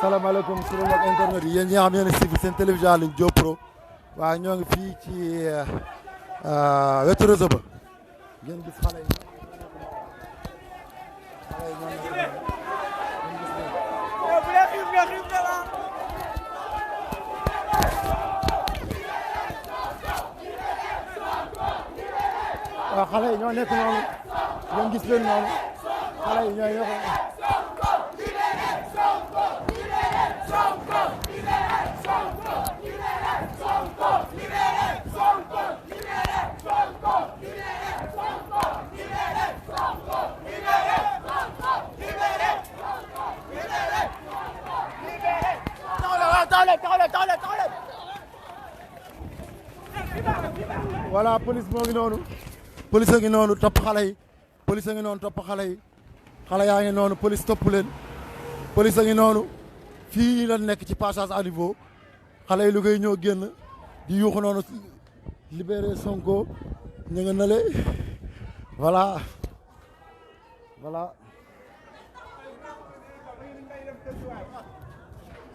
salaamaaleykum suñu mbokk internet yi yéen ñi nga xam yéen a suivre seen télévision en ligne Diop Pro waaw ñoo ngi fii ci wetu réseau ba ngeen gis xale yi waaw xale yi ñoo nekk noonu ngeen gis leen noonu xale yi ñooy yokk voilà police moo ngi noonu police a ngi noonu topp xale yi police a ngi noonu topp xale yi xale yaa ngi noonu police topp leen police a ngi noonu fii la nekk ci passage à niveau xale yi Louga yi ñoo génn di yuuxu noonu libéré sonko ñu nga nale voilà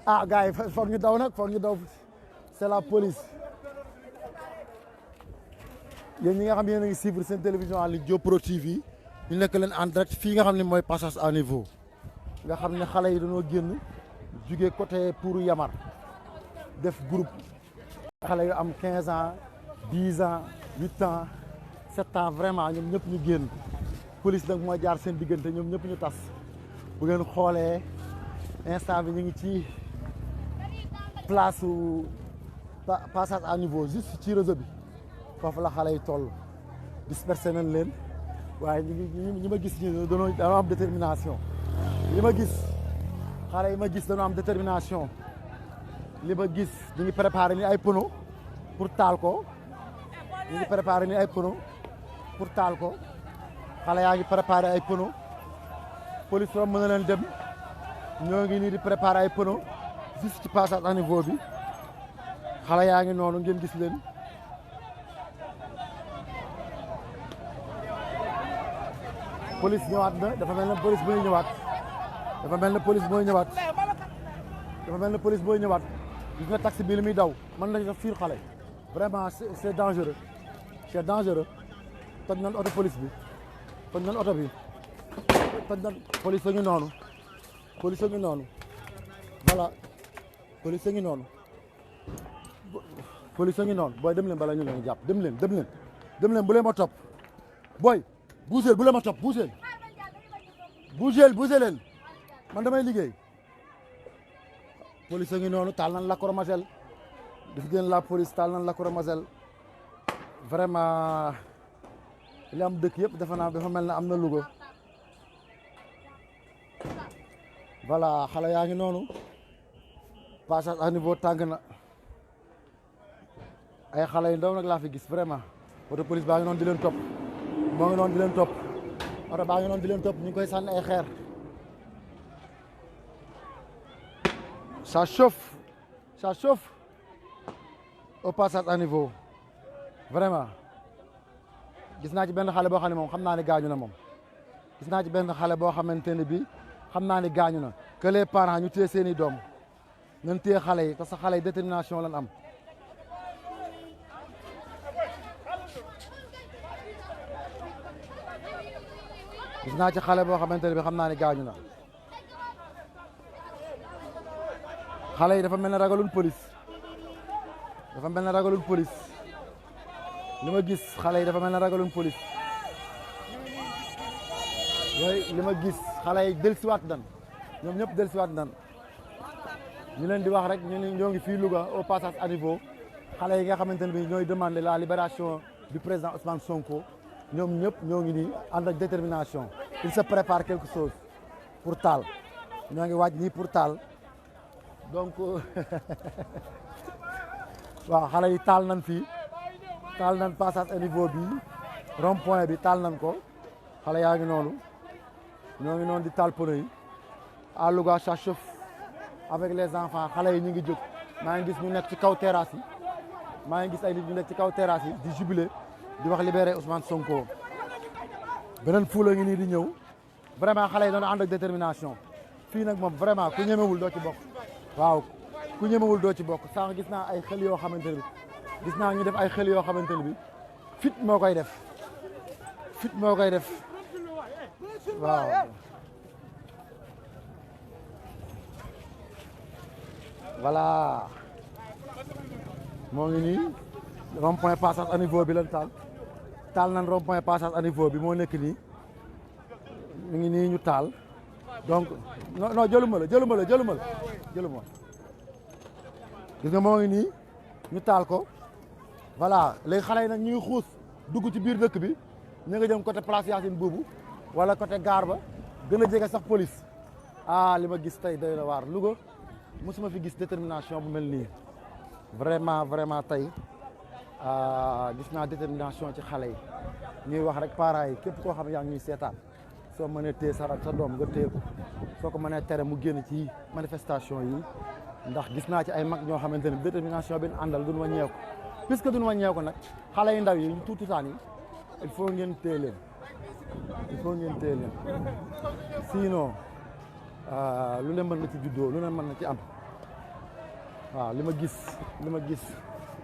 ah gars yi foog ñu daw nag foog ñu daw c'est la police yéen ñi nga xam yéen a ngi suivre seen télévision en ligne Diop Pro TV ñu nekk leen en direct fii nga xam ne mooy passage à niveau nga xam ne xale yi dañoo génn jugee côté pour Yamar def groupe xale yu am 15 ans 10 ans 8 ans 7 ans vraiment ñoom ñëpp ñu génn police nag moo jaar seen diggante ñoom ñëpp ñu tas bu ngeen xoolee instant bi ñu ngi ci place su passage à niveau juste ci réseau bi foofu la xale yi toll dispersé nañ leen waaye ñi ma gis ñu dañoo am détermination li ma gis xale yi ma gis dañoo am détermination li ma gis ñu ngi préparé ni ay pneu pour taal ko ñu ngi préparé ni ay pneu pour taal ko xale yaa ngi préparé ay pneu police rom mën na leen dem ñoo ngi nii di préparé ay pneu juste ci passage à niveau bi xale yaa ngi noonu ngeen gis leen police ñëwaat na dafa mel ne police booy ñëwaat dafa mel ne police booy ñëwaat dafa mel ne police booy ñëwaat gis nga taxi bi li muy daw mën nañu def fiir xale vraiment c'est dangereux toj nañ oto police bi toj nañ oto bi toj nañ police a ngi noonu police a ngi noonu voilà police a ngi noonu police a ngi noonu booy dem leen bala ñu leen jàpp dem leen bu leen ma topp booy bougez bu leen ma topp bougez leen man damay liggéey police a ngi noonu taal nañ lacrymogène def ngeen la police taal nañ lacrymogène vraiment li am dëkk yëpp dafa mel ne am na Louga voilà xale yaa ngi noonu passage à niveau tàng na ay xale yu ndaw nag laa fi gis vraiment oto police baa ngi noonu di leen topp moo ngi noonu di leen topp oto baa ngi noonu di leen topp ñu ngi koy sànni ay xeer ça chauffe au passage à niveau vraiment gis naa ci benn xale boo xam ne moom xam naa ne gaañu na moom gis naa ci benn xale boo xamante ne bi xam naa ne gaañu na que les parents ñu téye seen i doom nañ téye xale yi parce que xale yi détermination lañ am gis naa ci xale boo xamante ne bi xam naa ne gaañu na xale yi dafa mel ne ragalul police li ma gis xale yi dafa mel ne ragalul police yooyu li ma gis xale yi dellusiwaat nan ñoom ñëpp dellusiwaat nan ñu leen di wax rek ñoo ngi fii Louga au passage à niveau xale yi nga xamante ne bi ñooy demander la libération du président Ousmane Sonko ñoom ñëpp ñoo ngi nii ànd ak détermination il se prépare quelque chose pour taal ñoo ngi waaj nii pour taal donc waaw xale yi taal nan fii taal nan passage à niveau bi rond point bi taal nan ko xale yaa ngi noonu ñoo ngi noonu di taal pneu yi à Louga ça chauffe avec les enfants xale yi ñu ngi jóg maa ngi gis ñu nekk ci kaw terrasse yi maa ngi gis ay nit ñu nekk ci kaw terrasse yi di jubilé di wax libéré Ousmane Sonko beneen fuula ngi nii di ñëw vraiment xale yi doon ànd ak détermination fii nag moom vraiment ku ñemewul doo ci bokk waaw ku ñemewul doo ci bokk sànq gis naa ay xel yoo xamante ne bi gis naa ñu def ay xel yoo xamante ne bi fit moo koy def fit moo koy def waaw voilà moo ngi nii rond point passage à niveau bi lan taal nan rond point passage à niveau bi moo nekk nii mu ngi nii ñu taal donc non jëluma la gis nga moo ngi nii ñu taal ko voilà léegi xale yi nag ñu ngi xuus dugg ci biir dëkk bi ñu nga jëm côté place Yacine Boubou wala côté gare ba gën a jege sax police ah li ma gis tey doy na waar Louga mosuma fi gis détermination bu mel nii vraiment tey gis naa détermination ci xale yi ñuy wax rek parents yi képp koo xam ne yaa ngi ñuy seetaan soo mënee téye sa doom nga téye ko soo ko mënee tere mu génn ci manifestation yi ndax gis naa ci ay mag ñoo xamante ne détermination bi ñu àndal duñu wàññeeku puisque duñu wàññeeku nag xale yu ndaw yi ñu tuutaan yi il faut ngeen téye leen sinon lu leen mën na ci juddoo lu leen mën na ci am waaw li ma gis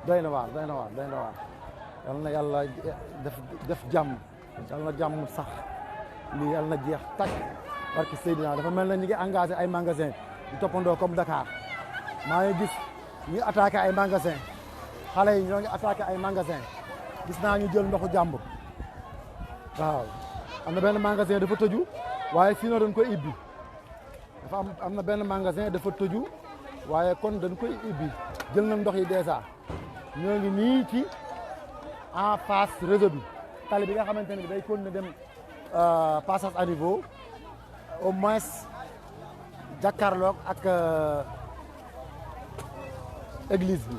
doy na waar yal na yàlla def jàmm yal na jàmm sax lii yal na jeex tàkk parce que Seydina dafa mel na ñu ngi engagé ay magasin di toppandoo comme Dakar maa ngi gis ñu attaqué ay magasin xale yi ñoo ngi attaqué ay magasin gis naa ñu jël ndoxu jàmbur waaw am na benn magasin dafa tëju waaye sinon dañ koy ibbi dafa am na benn magasin dafa tëju waaye kon dañ koy ibbi jël na ndox yi dèjà ñoo ngi nii ci en face réseau bi tali bi nga xamante ne bi day continuer dem passage à niveau au moins jàkkaarloog ak église bi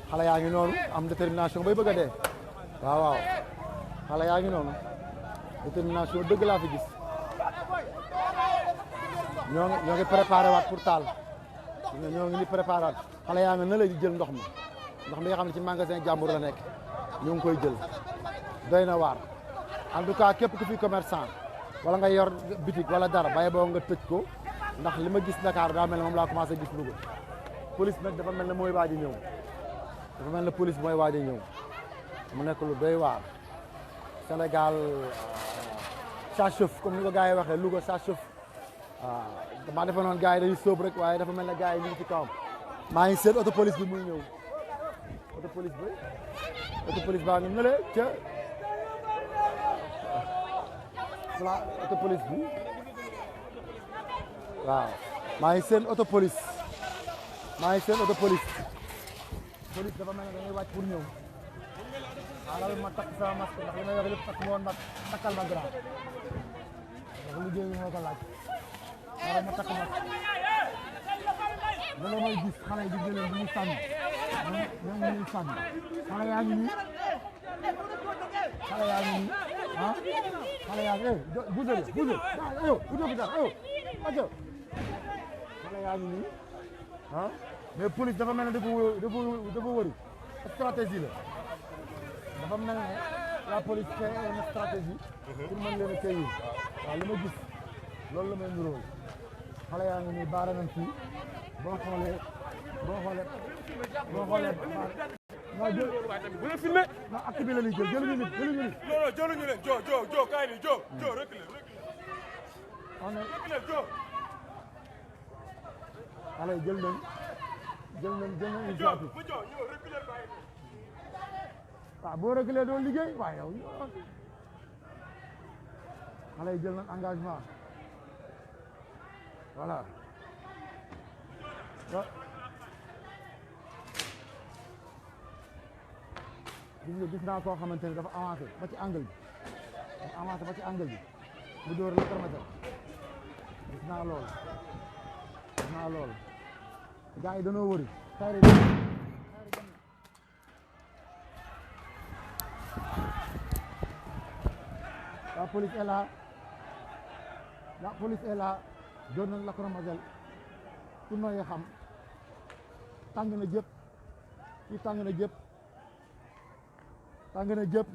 xale yaa ngi noonu am détermination bay bëgg a dee waaw xale yaa ngi noonu détermination dëgg laa fi gis ñoo ngi préparé waat pour taal ñoo ngi ni préparé waat xale yaa nga na la di jël ndox mi nga xam ne ci magasin jàmbur la nekk ñoo ngi koy jël doy na waar en tout cas képp ku fi commerçant wala nga yor boutique wala dara bàyyi boo nga tëj ko ndax li ma gis Dakar daa mel ne moom laa commencé gis Louga police nag dafa mel ne mooy waaj a ñëw dafa mel ne police mooy waaj a ñëw mu nekk lu doy waar Sénégal ça chauffe comme ni ko gars yi waxee Louga ça chauffe waaw damaa defe noonu gars yi dañuy sóob rek waaye dafa mel ne gars yi ñu ngi ci kawam maa ngi seet auto police bi muy ñëw auto police baa ngi nële ca voilà auto police bi waaw maa ngi seen auto police police dafa mel ne dañuy wàcc pour ñëw xaaral ma takk sama masque ndax li may wax lépp takk ma woon takkal ma grand ndax liggéey bi moo ko laaj xaaral ma takk masque danga may gis xale yi di jëleen di ñu sànni ñoom ñuy sànni xale yaa ngi nii xale yaa ngi buusal xale yaa ngi nii mais police dafa mel ne dafa wëri stratégie la dafa mel ne la police fait une stratégie pour mën leen a cueillir waaw li ma gis loolu la may niróo xale yaa ngi nii baara nañ fii boo xoolee non jël bu leen filmé non acte bi la ñuy jël jëluñu nit non jëluñu leen jo kaay ni jo reculer on est xale jël nañ initiative waaw boo reculer doo liggéey waaye yow xale yi jël nañ engagement voilà gis naa koo xamante ne dafa avancé ba ci angle bi mu dóor la permettre gis naa loolu gars yi dañoo wëri la police est là doon nañ la Mademoiselle pour nooy xam tàng na jëpp fii tàng na jëpp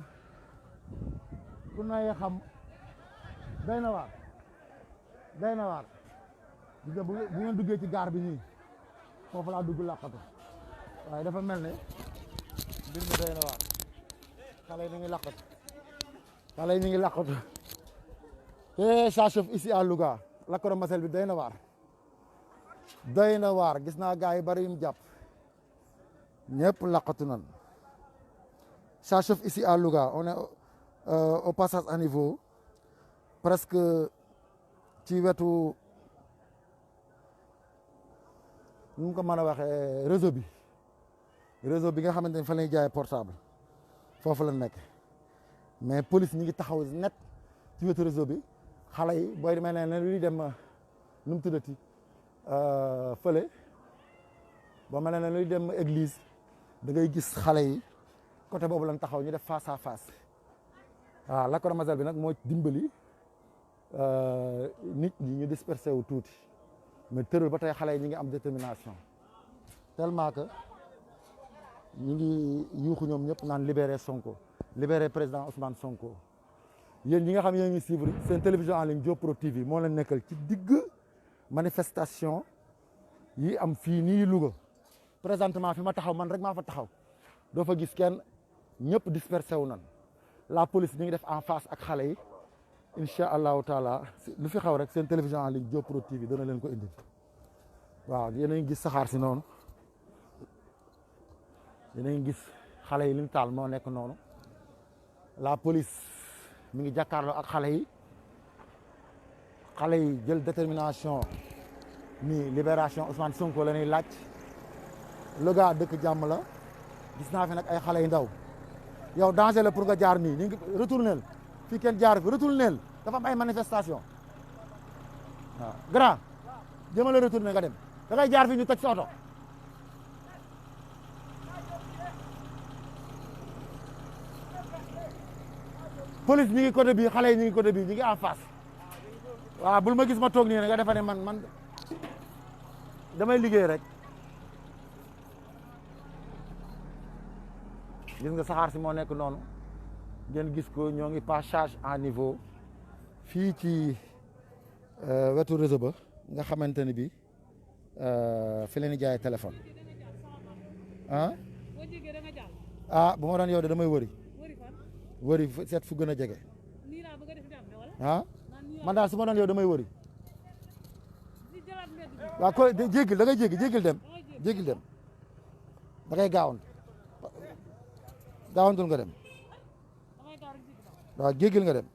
pour nooy xam day na waar gis nga bu ngeen duggee ci gaar bi nii foofu laa dugg làqatu waaye dafa mel ne mbir mi doy na waar xale yi ñu ngi làqatu xale yi ñu ngi làqatu te ça chauffe ici à Louga lacrymogène bi doy na waar gis naa gars yi bari yu mu jàpp ñëpp làqatu nan ça chauffe ici à Louga on est au passage à niveau presque ci wetu nu mu ko mën a waxee réseau bi nga xamante ne fa lay jaay portable foofu la nekk mais police ñi ngi taxaw net ci wetu réseau bi xale yi booy demee ne luy dem nu mu tuddati fële boo mel ne luy dem église da ngay gis xale yi côté boobu lañ taxaw ñu def face à face waaw lacrymogène bi nag moo dimbali nit ñi ñu dispersé wu tuuti mais tërul ba tey xale yi ñi ngi am détermination tellement que ñi ngi yuuxu ñoom ñëpp naan libéré Sonko libéré président Ousmane Sonko yéen ñi nga xam yéen ngi suivre seen télévision en ligne Diop Pro TV moo leen nekkal ci digg manifestation yi am fii nii Louga présentement fi ma taxaw man rek maa fa taxaw doo fa gis kenn ñëpp dispersé wu nan la police ñi ngi def en face ak xale yi incha allahu taala lu fi xaw rek seen télévision en ligne Diop Pro TV dana leen ko indil waaw yéen a ngi gis saxaar si noonu yéen a ngi gis xale yi li ñu taal moo nekk noonu la police mi ngi jàkkaarloo ak xale yi jël détermination ni libération Ousmane Sonko la ñuy laaj Louga dëkk jàmm la gis naa fi nag ay xale yu ndaw yow danger la pour nga jaar nii ñu ngi retournel fii kenn jaar fi retournel dafa am ay manifestation waaw grand jëmale retourné nga dem da ngay jaar fii ñu tëj sa oto police ñi ngi côté bii xale yi ñi ngi côté bii ñi ngi en face waaw bul ma gis ma toog nii nga defa ne man damay liggéey rek gis nga saxaar si moo nekk noonu ngeen gis ko ñoo ngi passage à niveau fii ci wetu réseau ba nga xamante ne bi fi leen di jaay téléphone bu ma doon yow de damay wëri seet fu gën a jege man daal su ma doon yow damay wëri waaw ko jéggil da ngay jéggil dem da ngay gaawantul nga dem waaw jéggil nga dem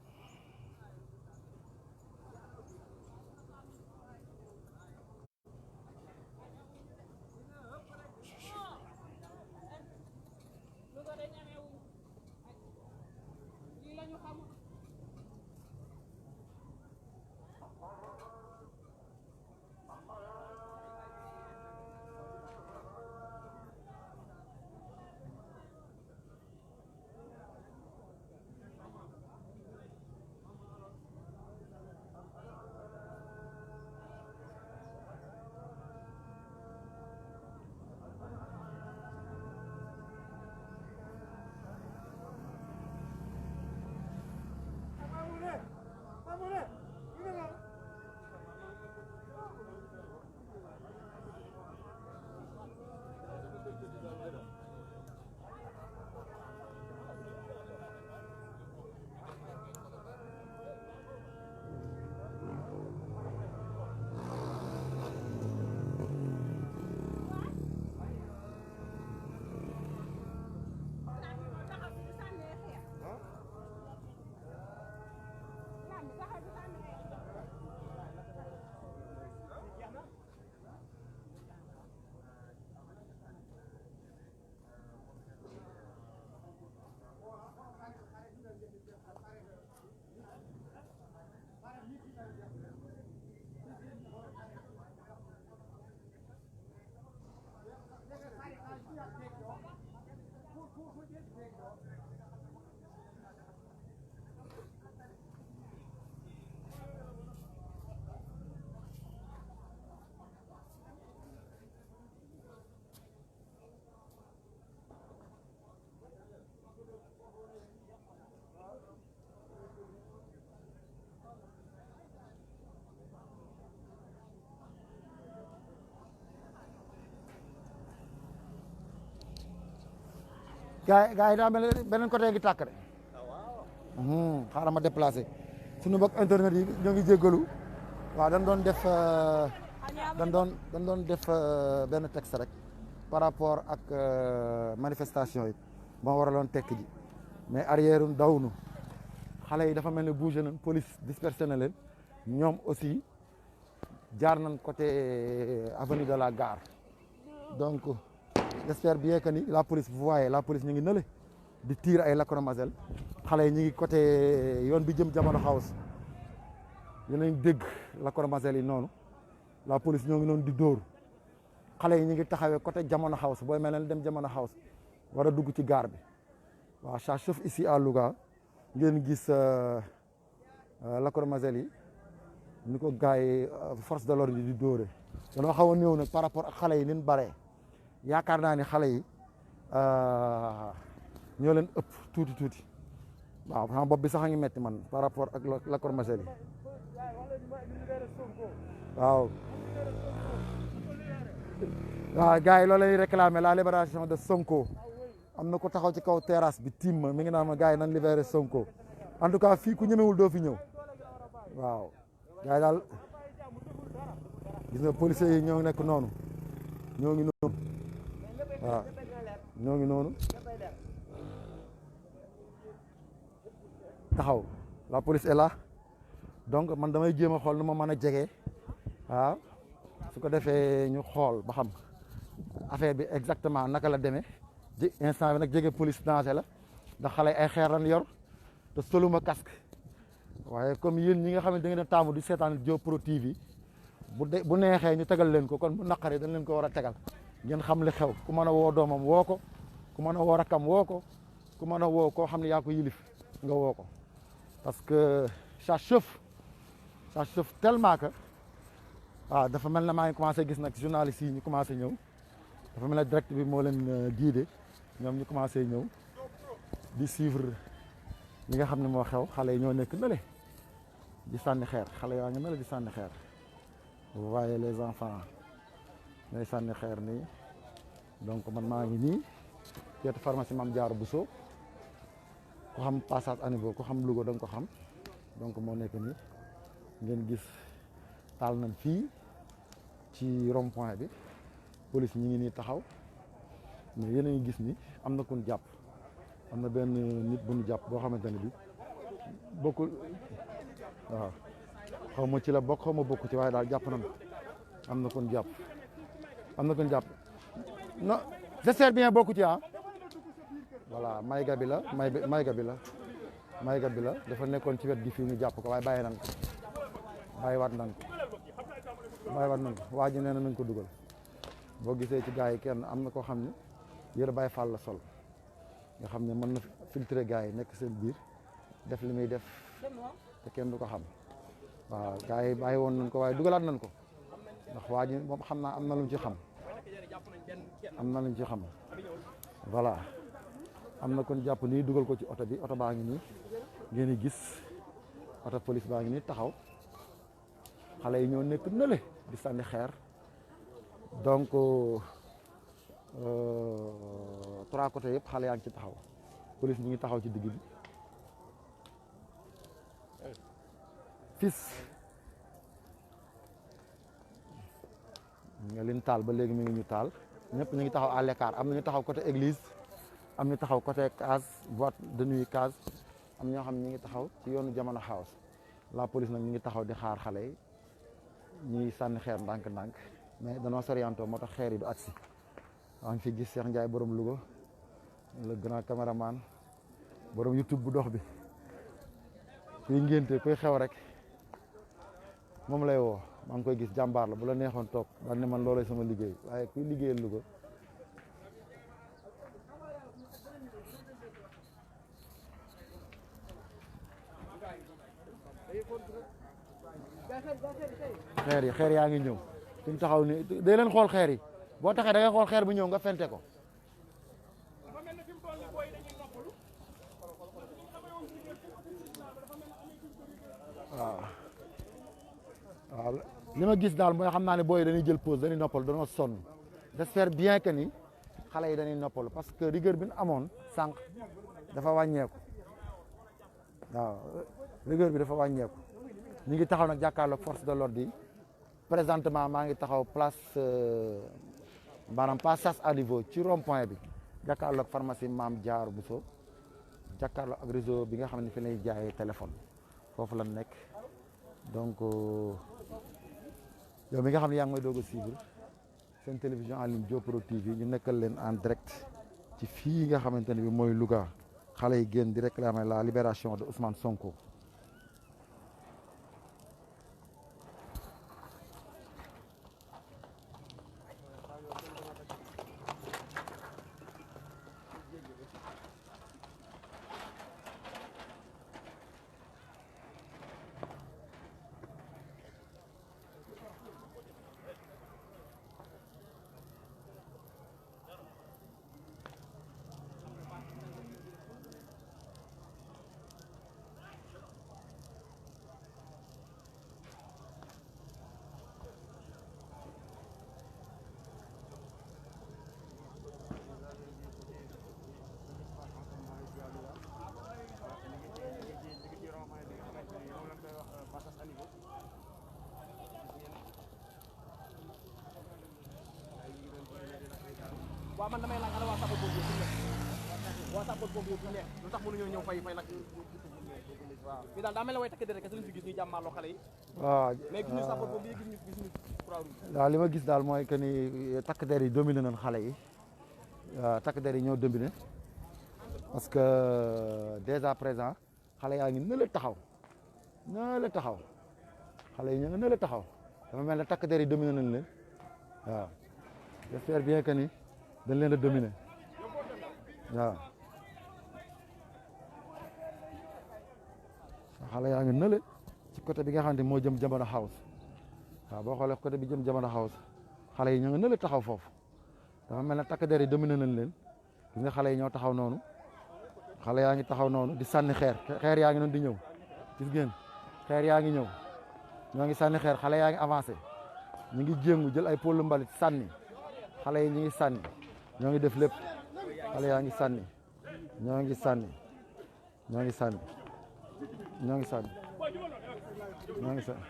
gars yi daa mel ne beneen côté ngi tàkk de. xaaral ma déplacé suñu mbokk internet yi ñoo ngi jéggalu waaw dañ doon def benn texte rek par rapport ak manifestation yi moo waraloon tekk ji mais arrière dawnu xale yi dafa mel ne bougé nañ police dispersé na leen ñoom aussi jaar nañ côté avenue de la gare donc j'espère bien que ni la police vous voyez la police ñu ngi nële di tiir ay lacrymogène xale yi ñu ngi côté yoon bi jëm Jamono House yéen dégg lacrymogène yi noonu la police ñoo ngi noonu di dóor xale yi ñu ngi taxawee côté Jamono House booy mel ne dem Jamono House war a dugg ci gare bi waaw ça chauffe ici à Louga ngeen gis lacrymogène yi ni ko gars yi force de l'ordre yi di dóore danoo xaw a néew nag par rapport ak xale yi nin baree yaakaar naa ni xale yi ñoo leen ëpp tuuti waaw sama bopp bi sax a ngi metti man par rapport ak lacrymogène yi waaw gars yi loolu lay réclamer la libération de Sonko am na ko taxaw ci kaw terrasse bi tiim ma mi ngi naan ma gars yi nan libéré Sonko en tout cas fii ku ñemewul doo fi ñëw waaw gars yi daal gis nga policiers yi ñoo nekk noonu ñoo ngi noonu waaw ñoo ngi noonu taxaw la police est là donc man damay jéem a xool nu ma mën a jege waaw su ko defee ñu xool ba xam affaire bi exactement naka la demee instant bi nag jege police danger la ndax xale ay xeer lan yor te soluma casque waaye comme yéen ñi nga xam ne da ngeen a taamu di seetaan Diop Pro TV bu neexee ñu tegal leen ko kon bu naqaree dañ leen ko war a tegal ngeen xam li xew ku mën a woo doomam woo ko ku mën a woo rakkam woo ko ku mën a woo koo xam ne yaa ko yilif nga woo ko parce que ça chauffe tellement que waaw dafa mel na maa ngi commencé gis nag journalistes yi ñu commencé ñëw dafa mel ne direct bi moo leen guidé ñoom ñu commencé ñëw di suivre li nga xam ne moo xew xale yi ñoo nekk nële di sànni xeer xale yaa ngi nële di sànni xeer vous voyez les enfants ñooy sànni xeer nii donc man maa ngi nii wetu pharmacie Mame Diarra Bousso ku xam passage à niveau ku xam Louga da nga ko xam donc moo nekk nii ngeen gis taal nañ fii ci rond point bi police ñi ngi nii taxaw mais yéen a ngi gis ni am na kun jàpp am na benn nit bu ñu jàpp boo xamante ne bi bokkul waaw xaw ma ci la bokk xaw ma bokk ci waaye daal jàpp nañ am na kun jàpp non j'espère bien bokku ci voilà mayga bi la mayga bi la dafa nekkoon ci wet gi fii ñu jàpp ko waaye bàyyi waat nan ko waa ji nee na nañ ko dugal boo gisee ci gars yi kenn am na koo xam ne yëre Baay Faal la sol nga xam ne mën na filtrer gars yi nekk seen biir def li muy def te kenn du ko xam waaw gars yi bàyyi woon nañ ko waaye dugalaat nañ ko ndax waa ji moom xam naa am na lu mu ci xam voilà am na kon jàpp nii dugal ko ci oto bi oto baa ngi nii ngeen di gis oto police baa ngi nii taxaw xale yi ñoo nekk nële di sànni xeer donc trois côtés yëpp xale yaa ngi ci taxaw police ñu ngi taxaw ci digg bi fils nga leen taal ba léegi mi ngi ñu taal ñëpp ñu ngi taxaw à l'écart am na ñu taxaw côté église am ñu taxaw côté case boîte de nuit case am ñoo xam ne ñu ngi taxaw ci yoonu Jamono House la police nag ñu ngi taxaw di xaar xale yi ñuy sànni xeer ndànk-ndànk mais danoo sorianto moo tax xeer yi du agsi maa ngi fi gis Cheikh Ndiaye borom Louga le grand caméraman borom YouTube bu dox bi kuy ngénte kuy xew rek moom lay woo maa ngi koy gis jàmbaar la bu la neexoon toog daan ne man loolay sama liggéey waaye kuy liggéeyal Louga xeer yaa ngi ñëw suñ taxaw ni day leen xool xeer yi boo taxee da ngay xool xeer bu ñëw nga fente ko waaw li ma gis daal mooy xam naa ne booy dañuy jël pause dañuy noppal dañoo sonn j'espère bien que ni xale yi dañuy noppalu parce que rigueur bi ñu amoon sànq dafa wàññeeku waaw rigueur bi dafa wàññeeku ñu ngi taxaw nag jàkkaarloog force de l'ordre yi présentement maa ngi taxaw place maanaam passage à niveau ci rond point bi jàkkaarloog pharmacie Maam Diarra Bousso jàkkaarloog ak réseau bi nga xam ne fi lay jaayee téléphone foofu la nekk donc yow mi nga xam ne yaa ngi may doog a suivre seen télévision en ligne Diop Pro TV ñu nekkal leen en direct ci fii nga xamante ne bi mooy Louga xale yi génn di réclamer la libération de Ousmane Sonko. waaw man damay laaj ana waa sapeur pompier fu nekk waa sapeur pompier fu nekk lu tax mënuñoo ñëw fay lakk waaw fii daal daa mel ne way takk dere kese lañ fi gis ñuy jàmmaarloo xale yi waaw mais gis ñu sapeur pompier gis ñu waaw li ma gis daal mooy que ni takk der yi dominé nañ xale yi waaw takk der yi ñoo dominé parce que dès à présent xale yaa ngi nële taxaw xale yi ñu ngi nële taxaw dafa mel ne takk der yi dominé nañ leen waaw j'espère bien que ni dañ leen a dominer waaw xale yaa ngi nële ci côté bi nga xamante moo jëm jamono house waaw boo xoolee côté bi jëm jamono house xale yi ñu ngi nële taxaw foofu dafa mel ne takk der yi dominer nañ leen gis nga xale yi ñoo taxaw noonu xale yaa ngi taxaw noonu di sànni xeer yaa ngi noonu di ñëw gis ngeen xeer yaa ngi ñëw ñoo ngi sànni xeer xale yaa ngi avancé ñu ngi jéngu jël ay pôle mbalit sànni xale yi ñu ngi sànni ñoo ngi def lépp xale yaa ngi sànni ñoo ngi sànni ñoo ngi sànni ñoo ngi sànni ñoo ngi sànni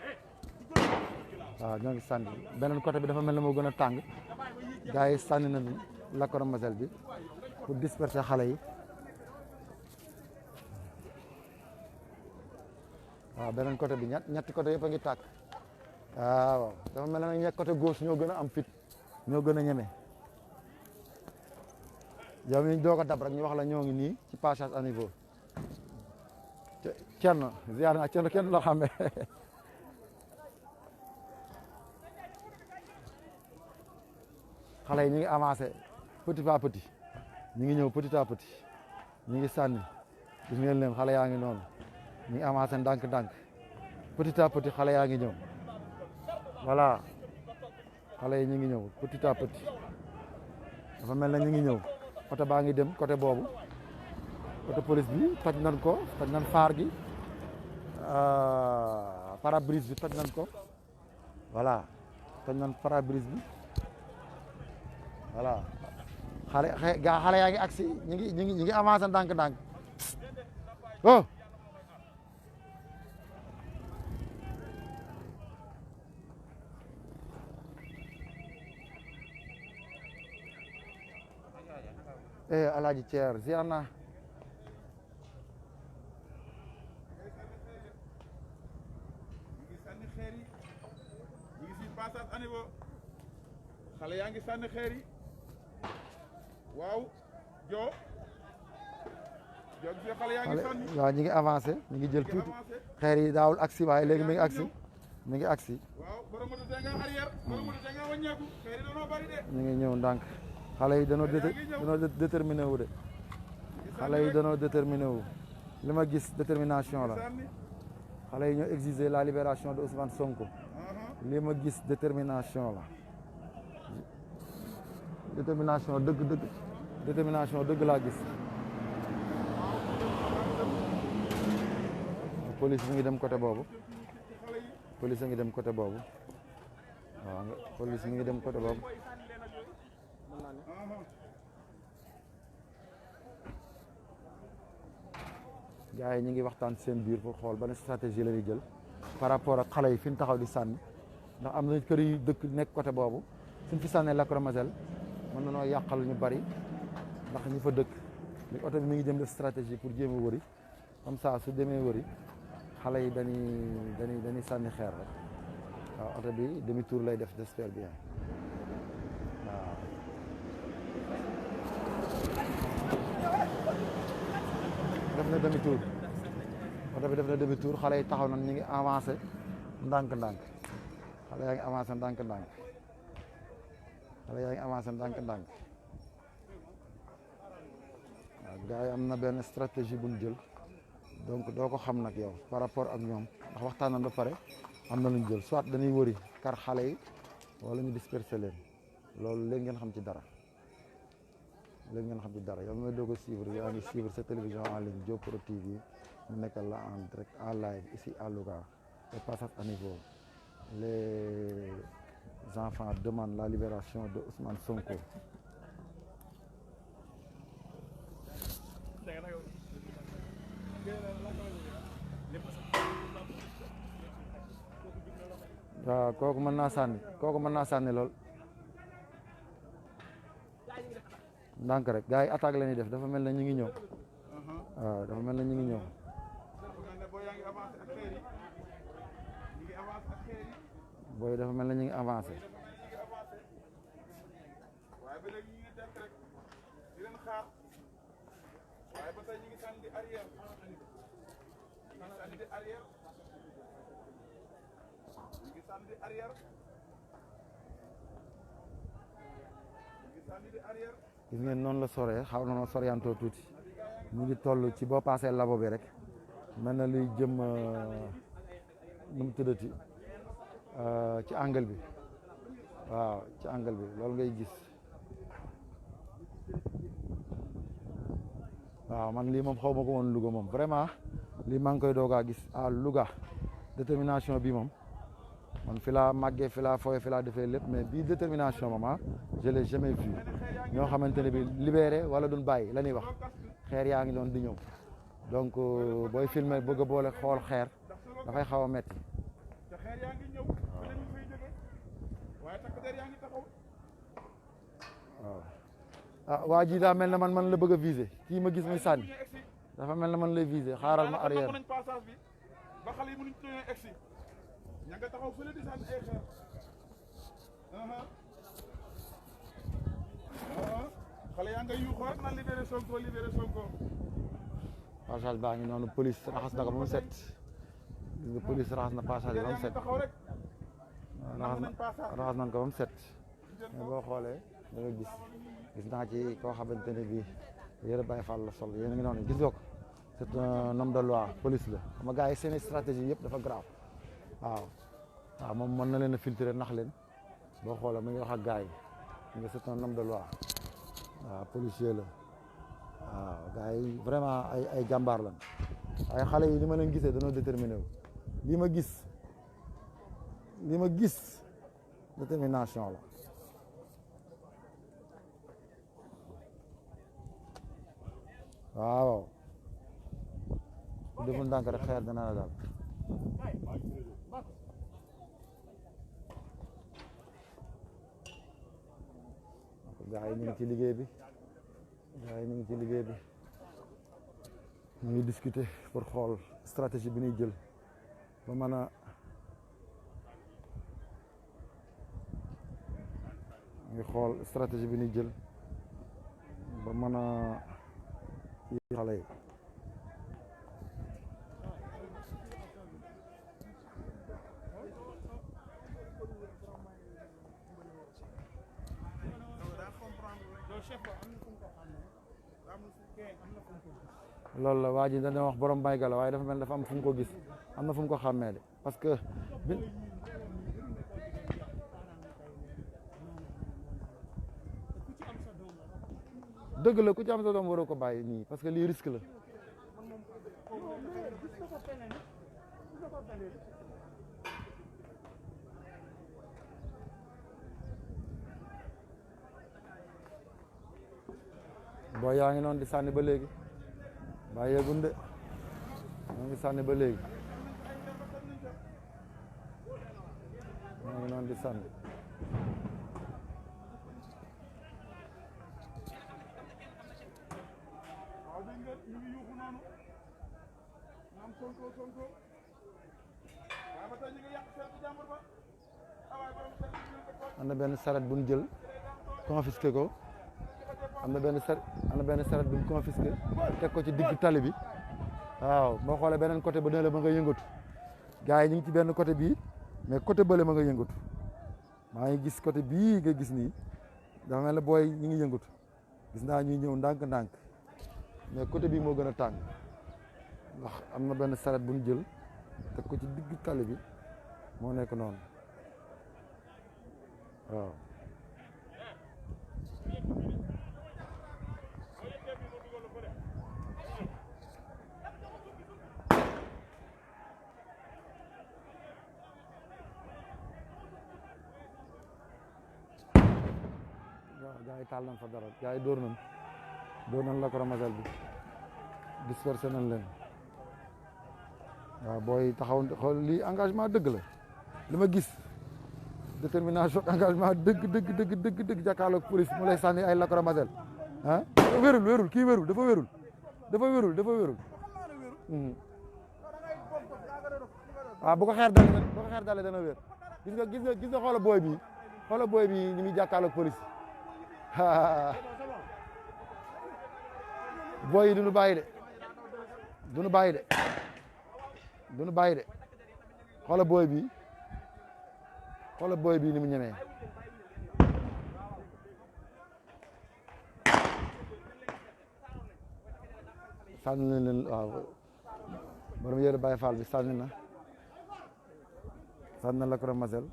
waaw ñoo ngi sànni beneen côté bi dafa mel ne moo gën a tàng gars yi sànni nañu lacrymogène bi pour disperser xale yi waaw beneen côté bi ñetti côté yëpp a ngi tàkk waaw dafa mel ne ñett côté gauche ñoo gën a am fit ñoo gën a ñeme yow mi doog a dab rek ñu wax la ñoo ngi nii ci passage à niveau Thierno ziar naa Thierno kenn loo xamee xale yi ñu ngi avancé petit à petit ñu ngi ñëw petit à petit ñu ngi sànni gis ngeen leen xale yaa ngi noonu ñu ngi avancé ndànk-ndànk petit à petit xale yaa ngi ñëw voilà xale yi ñu ngi ñëw petit à petit dafa mel na ñu ngi ñëw oto baa ngi dem côté boobu oto police bi toj nañ ko toj nañ faar gi pare-brise bi toj nañ ko voilà toj nañ pare-brise bi voilà xale yaa ngi agsi ñu ngi avancé ndànk-ndànk oh Alaaji Thier ziar naa passage à niveau xale yaa ngi sànni xeer yi waaw joo gis nga xale yaa ngi sànni waaw ñu ngi avancé ñu ngi jël tuuti xeer yi daawul agsi waaye léegi mi ngi agsi mi ngi agsi waaw borom moto tey nga arrière borom moto tey nga wàññeeku xeer yi dañoo bari de ñu ngi ñëw ndànk xale yi danoo déterminé wu de xale yi danoo déterminé wu li ma gis détermination la xale yi ñoo exiger la libération de Ousmane Sonko li ma gis détermination la détermination dëgg laa gis police mi ngi dem côté boobu police mi ngi dem côté boobu waaw police mi ngi dem côté boobu gars yi ñu ngi waxtaan seen biir pour xool ban stratégie la ñuy jël par rapport ak xale yi fi ñu taxaw di sànni ndax am na kër yu dëkk nekk côté boobu suñ fi sànnee lacrymogène mën na noo yàqal ñu bari ndax ñi fa dëkk li oto bi mi ngi jëm def stratégie pour jéem a wëri comme ça su demee wëri xale yi dañuy sànni xeer rek waaw oto bi demi tour lay def j'espère bien waaw. def na demi tour oto bi def na demi tour xale yi taxaw nañ ñu ngi avancé ndànk-ndànk xale yaa ngi avancé ndànk-ndànk xale yaa ngi avancé ndànk-ndànk waaw gars yi am na benn stratégie bu ñu jël donc doo ko xam nag yow par rapport ak ñoom ndax waxtaan nañ ba pare am na lu ñu jël soit dañuy wëri kar xale yi wala ñu disperser leen loolu léegi ngeen xam ci dara léegi ngeen xam ci dara yow mooy doog a suivre yaa ngi suivre sa télévision en ligne Diop Pro TV mu nekkal la en direct en live ici à Louga et passage à niveau les enfants demandent la libération de Ousmane Sonko. waaw kooku mën naa sànni lool ndànk rek gars yi attaque la ñuy def dafa mel ne ñu ngi ñëw waaw dafa mel ne ñu ngi ñëw booy dafa mel ne ñu ngi avancé gis ngeen noonu la soree xaw na noo soriantoo tuuti ñu ngi toll ci boo paasee labo bi rek mel na luy jëm nu mu tuddati ci angle bi waaw ci angle bi loolu ngay gis waaw man lii moom xaw ma ko woon Louga moom vraiment lii maa ngi koy doogaa gis à Louga détermination bi moom man fi laa màggee fi laa fooye fi laa defee lépp mais bii détermination moom je l'ai jamais vu ñoo xamante ne bi libéré wala duñ bàyyi la ñuy wax xeer yaa ngi doon di ñëw donc booy filmer bëgg a boole xool xeer dafay xaw a metti waaw ah waa ji daa mel na man la bëgg a viser kii ma gis muy sànni dafa mel na man lay viser xaaral ma arrière ba xale yi mënuñ ñëw egsi ña nga taxaw fële di sànni ay xeer xale yaa nga yuuxu rek naan libéré Sonko passage baa ngi noonu police raxas na ko ba mu set police raxas na passage bi ba mu set raxas nañ ko ba mu set mais boo xoolee da nga gis naa ci koo xamante ne bii yëre Baye Fall la sol yéen a ngi noonu gis nga ko c'est un homme de loi police la xam nga gars yi seen stratégie yëpp dafa grave waaw moom mën na leen a filtrer nax leen boo xoolee mu ngi wax ak gars yi nga c'est un homme de loi waaw policier la waaw gars yi vraiment ay jàmbaar lañ ay xale yi li ma leen gisee dañoo déterminé wu li ma gis détermination la waaw deful ndànk rek xeer dana la daal gaa yi ñu ngi ci liggéey bi ñu ngi discuter pour xool stratégie bi ñuy jël ba mën a ngi xool stratégie bi ñuy jël ba mën a ci xale yi loolu la waa ji dañu wax borom bayga la waaye dafa mel dafa am fu mu ko gis am na fu mu ko xàmmee de parce que dëgg la ku ci am sa doom waroo ko bàyyi nii parce que lii risque la boo yaa ngi noonu di sànni ba léegi bàyyeegun de moo ngi sànni ba léegi moo ngi noonu di sànni waaw dégg nga ñu ngi yuuxu noonu naan sonko sonko waaye ba tey ñu ngi yàq seetu jàmbur ba waaye borom seetu ñu ko ko am na benn saret bu ñu jël confisqué ko am na benn saret bu ñu confisqué teg ko ci digg tali bi waaw boo xoolee beneen côté ba ne la ma nga yëngatu gars yi ñu ngi ci benn côté bii mais côté bële ma nga yëngatu maa ngi gis côté bii nga gis nii dafa mel ne booy ñu ngi yëngatu gis naa ñuy ñëw ndànk-ndànk mais côté bii moo gën a tàng ndax am na benn saret bu ñu jël teg ko ci digg tali bi moo nekk noonu waaw gaa yi taal nañ fa dara gaa yi dóor nañ la ko ramasel bi dispersé nañ leen waaw booy taxaw xool lii engagement dëgg la li ma gis détermination engagement dëgg jàkkaarloog police mu lay sànni ay la ko ramasel ah wérul kii wérul dafa wérul waaw bu ko xeer dalee dana wér gis nga xoola booy bi ni muy jàkkaarloog police booy yi duñu bàyyi de xoola booy bi ni mu ñemee sànni leen waaw borom yére Baye Fall bi sànni na la ko ramasel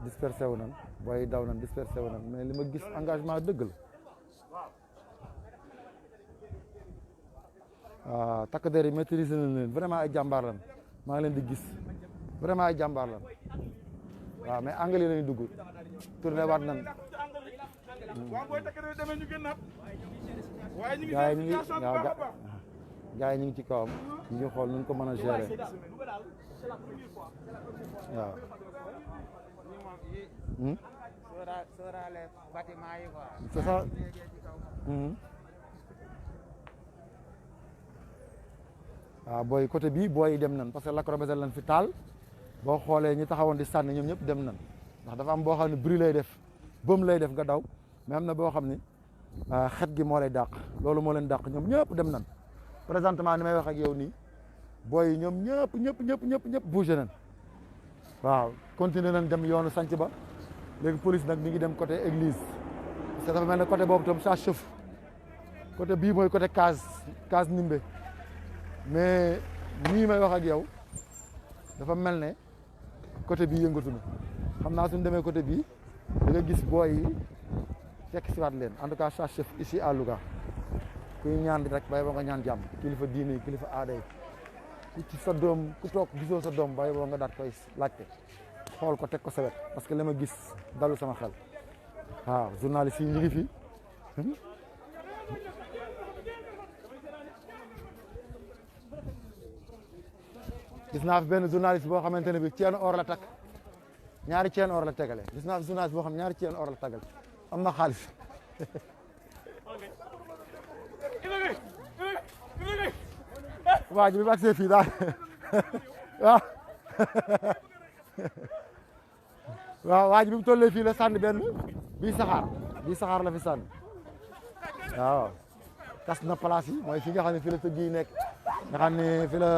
dispersé wu nan booy daw nan dispersé wu nan mais li ma gis engagement dëgg la waaw takk der yi maîtriser nañ leen vraiment ay jàmbaar lan maa ngi leen di gis vraiment ay jàmbaar lan waaw mais anglais lañu dugg tourné waat nan waaw booy takk der demee ñu génnaat waaye ñu ngi gars yi ñu ngi ci kawam ñu ngi xool nu ko mën a gérer waaw sóoraale bâtiment yi quoi. c'est ça. waaw booy côté bii booy dem nan parce que lacrymogène lañ fi taal boo xoolee ñi taxawoon di sànni ñoom ñëpp dem nan ndax dafa am boo xam ne bruit lay def bëm lay def nga daw mais am na boo xam ni xet gi moo lay dàq loolu moo leen dàq ñoom ñëpp dem nan présentement ni may wax ak yow nii booy ñoom ñëpp bougé nan waaw continuer nañ dem yoonu sanc ba léegi police nag mi ngi dem côté église parce que dafa mel ne côté boobu tam ça chauffe côté bii mooy côté case Nimbe mais nii may wax ak yow dafa mel ne côté bii yëngatu na xam naa suñu demee côté bii da nga gis booy yi fekk si waat leen en tout cas ça chauffe ici à Louga kuy ñaan rek bay boo nga ñaan jàmm kilifa diine yi kilifa aada yi ku ci sa doom ku toog gisoo sa doom bay boo nga daat koy laajte xool ko teg ko sa wet parce que li ma gis dalu sama xel waaw journaliste yi ñu ngi fi gis naa fi benn journaliste boo xamante ne bi chaîne or la takk ñaari chaîne or la tegale gis naa fi journaliste boo xam ñaari chaîne or la tagal am na xaalis waa ji bi mu agsee fii daal waaw waaw waa ji bi mu tollee fii la sànni benn bii saxaar la fi sànni waaw tas na place yi mooy fi nga xam ne fi la tëgg yi nekk nga xam ne fi la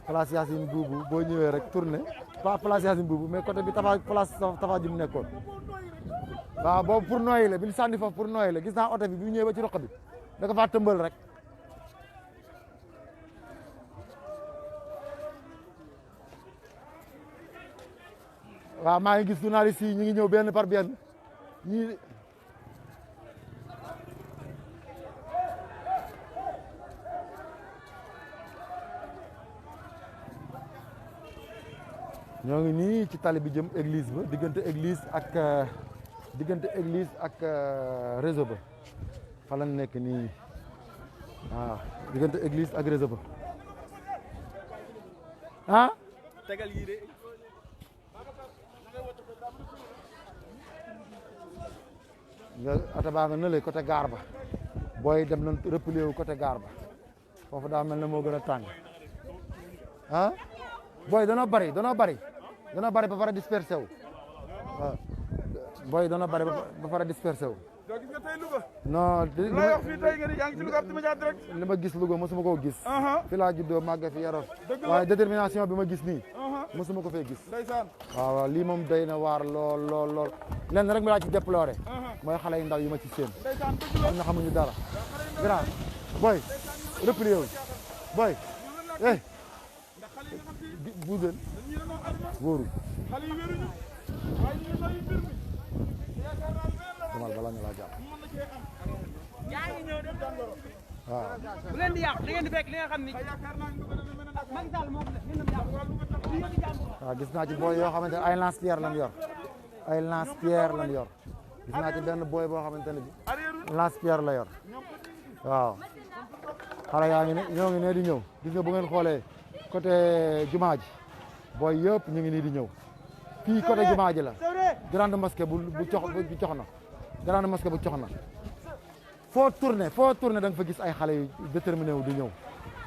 place Yacine Boubou boo ñëwee rek tourné pas place Yacine Boubou mais côté bi place Tafa ji mu nekkoon waaw boobu pour nooyi la bi ñu sànni foofu pour nooyi la gis naa oto bi bi ñëwee ba ci roq bi da ko faa tëmbal rek waaw maa ngi gis journaliste yi ñu ngi ñëw benn par benn ñii ñoo ngi nii ci tali bi jëm église ba diggante église ak réseau ba fa lañ nekk nii waaw diggante église ak réseau ba ah tegal yii de nga oto baa nga nële côté gaar ba booy dem nañ replié wu côté gaar ba foofu daa mel ne moo gën a tàng ah booy danoo bari ba pare dispersé wu waaw booy danoo bari ba pare dispersé wu doo gis nga tey Louga non lay wax fii tey nga ni yaa ngi ci Louga Média direct li ma gis Louga mosuma koo gis fi laa juddoo màgge fi yaroo Dëgg la. waaye détermination bi ma gis nii mosuma ko fee gis ndeysaan waaw waaw lii moom doy na waar lool lenn rek mi laa ci déploré mooy xale yu ndaw yi ma ci seen ndeysaan dëgg la am na xamuñu dara grand boy replié wu boy eh ndax xale yi nga xam si buuseen dañuy demoo aduna wóoru xale yi wéruñu waaye ñu ngi sooy mbir mi yaakaar naa benn la demal balaa ñu laa jàpp mën na cee am yaa ngi ñëw dem jàngoro waaw bu leen di yàq da ngeen di fekk li nga xam ni yaakaar naa Louga dana mel ne nag Macky Sall moo ko def ngeen dem yàq waa Louga tax li ngeen di jàmbur waaw gis naa ci booy yoo xamante ne ay lance-pierre lañ yor ay lance-pierre lañ yor gis naa ci benn booy boo xamante ne bi arrière lance-pierre la yor waaw xale yaa ngi ne ñoo ngi ne di ñëw gis nga bu ngeen xoolee côté jumaa ji booy yëpp ñu ngi nii di ñëw fii côté jumaa ji la grande mosquée bu cox na grande mosquée bu cox na foo tourné da nga fa gis ay xale yu déterminé wu di ñëw